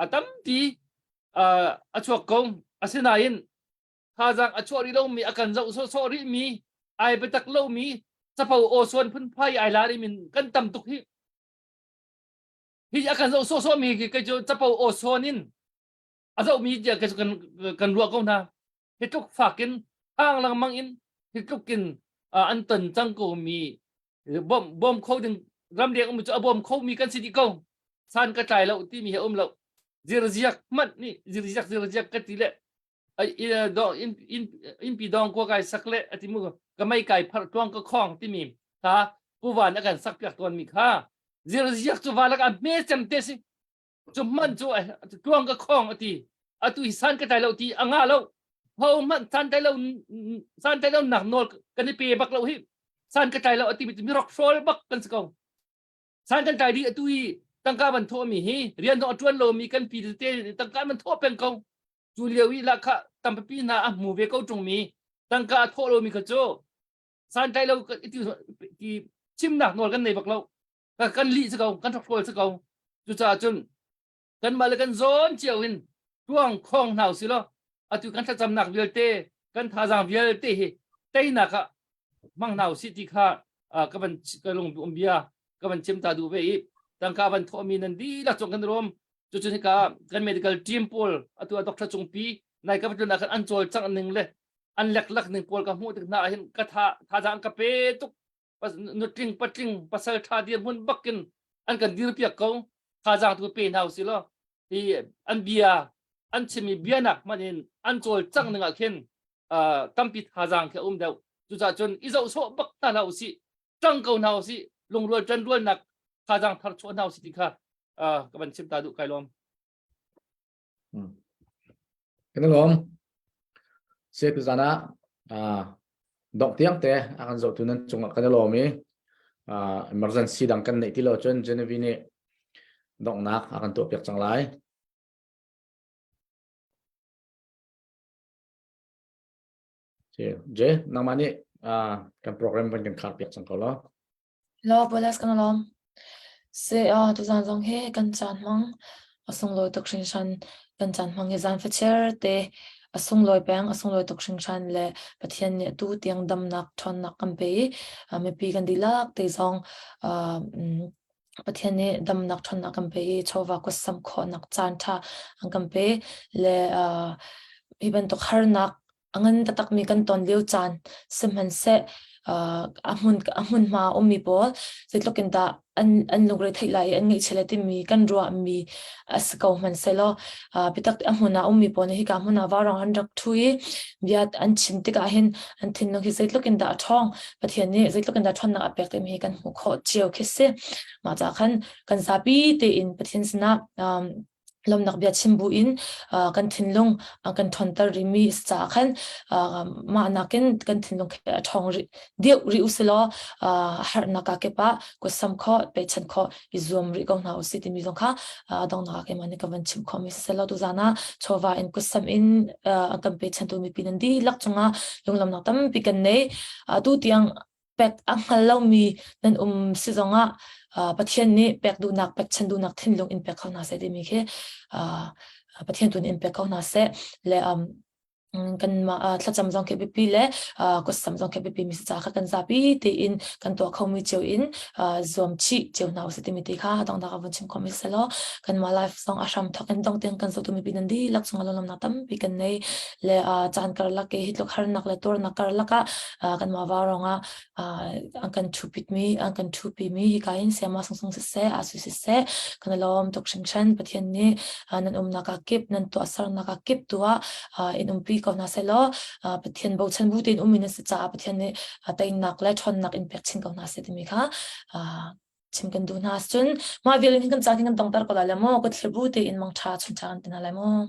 a tampi a chuak ko asinain thazaang a chuah rih lomi a kan zoh sawhsawh rih mi ai biatak lomi capo aw suan phunphai ai la rih min kan tam tuk hi hi a kan zoh sawhsawh mi khi kei cu capo aw suan in a zoh mi tiah kei cu kan kan ruah ko hna hi tluk fak in hang lengmang in hi tluk in an ton cang ko mi bom bom kho ding ramleng um cu a bom kho mi kan si dih ko san ka tlai lo timi hi a um lo zirziak hmanh nih zirziak zirziak ka ti le innpi dong kua kai sak le ati mu ka mei kai phar tuang ka khong timi kha puvan a kan sak piak tawn mi kha zirziak cu va lak a hme cem te si. Cu hman cu tuang ka khong ati. Atu hi san ka tlai lo ti a nga lo. Ho hmanh san tlai lo san tlai lo nak nawl kan i pe bak lo hi. San ka tlai lo ati mi mi rok hrawl bak kan si ko. San kan tlai dih atu hi tangka ban thawh mi hi rian zong a tuan lo mi kan pi te tangka man thawh peng ko. Cu lio i lahkhah tampi hna a hmu ve ko ṭung mi tangka a thawh lo mi kha cu santlai lo ti ti chimnak nawl kan nei bak lo. Kan lih si ko, kan hrokhrawl si ko. Cucaah cun kanmah le kan zawn cio in tuang khong hna usih law atu kan thlacamnak vialte kan thazaang vialte hi teinak ah hmang hna usih ti kha ka van ka lung um bia ka van chim ta duh ve i tangka van thawhmi nan dihlak cung kan rom cucun hika kan medical team pawl atu ah doctor cungpi nai ka tlun ah khan an cawlcangh ning le an leklak ning pawl ka hmuh tik hna ah hin ka tha thazaang ka pe tuk nutling patling pasal tha dirhmun bakin an kan dirpiak ko thazaang tu pe hna usih law hi an bia an chimmi bia nak hmanh in an cawlcangh ning ah khin tampi thazaang khi a um deuh cucaah cun i zoh sawh bak hna hlah usih ṭang ko hna usih lungrual ṭanrualnak thazaang thar chuah hna usih ti kha ka van chim ta duh kai lawm. Kan lawm. Se tuzan ah dongh tiang te a kan zohtu nan cungah kan i lawm i emergency dang kan neih ti lo cun Genevieve nih donghnak a kan tuahpiak cang lai. Je, nangmah nih kan program van kan khar piak cang ko law. Lo Bolas kan lawm. Se a tuzan zong hi kan caan hmang a sunglawi tuk hringhran kan caan hmang hi zan facher te a sunglawi peng a sunglawi tuk hringhran le Pathian nih atu tiang damnak ṭhawnnak kan pe i mipi kan dihlak te zong Pathian nih damnak ṭhawnnak kan pe i chawva kutsam khawhnak caan ṭha an kan pe le hi bantuk harnak a ngan taktakmi kan ton lio caan sihmanhseh a hmun a hmunhma a ummi pawl zeitluk in dah an an lungre theih lai i an ngaihchia lai timi kan ruahmi a si ko hmanhsehlaw biatak a hmun ah ummi pawl nih hika hmun ah vaurawng an rak ṭhu i bia an chim tikah hin an thinlung hi zeitluk in dah a ṭhawng Pathian nih zeitluk in dah ṭhawnnak a pek timi hi kan hmuh khawh cio khi si. Mah caah khan kan zapi tein Pathian sinah um, lawmnak bia chim bu in uh, kan thinlung uh, kan ṭhawnter rihmi si caah khan uh, mah nakin kan thinlung khi a ṭhawng rih deuh rih usilaw uh, harnak ah kip ah kutsam khawh pechan khawh i zuam rih ko hna usih timi zong kha uh, donghnak ah keimah nih ka van chim khawhmi siseh law tuzaan ah chawva in kutsam in uh, kan pechantu mipi nan dihlak cungah lunglawmnak tampi kan nei. Atu tiang pek a hngal lomi nan um si zongah uh, Pathian nih pek duhnak pekchan duhnak thinlung in pek kho hna seh timi khi uh, Pathian tu nih in pek kho hna seh le um, kanmah uh, thlacam zong khi biapi le uh, kutsam zong khi biapi mi si ca kha kan zapi tein kan tuah khomi cio in uh, zuam chih cio hna usih timi ti kha dongnak a vun chim khomi si law kanmah life zong a hram thawk in dong tiang kan zohtu mipi nan dihlak cungah lunglawmhnak tampi kan nei le uh, caan karlak i hi tluk harnak le tuarnak karlak ah uh, kanmah vaurawng ah an kan ṭhupitmi an kan ṭhupi mi hika in sayama sungsung siseh asu siseh kan i lawm tuk hringhran Pathian nih nan umnak ah kip nan tuahsernak ah kip tu ah in umpi ko hna sehlaw Pathian bochan bu tein um in nan si caah Pathian nih teinak le ṭhawnnak in pek chin ko hna seh timi kha chim kan duh hna cun mah vial in kan caan kan dongter ko lai le maw ka thlir bu tein mangṭha chuncha kan ti hna lai maw.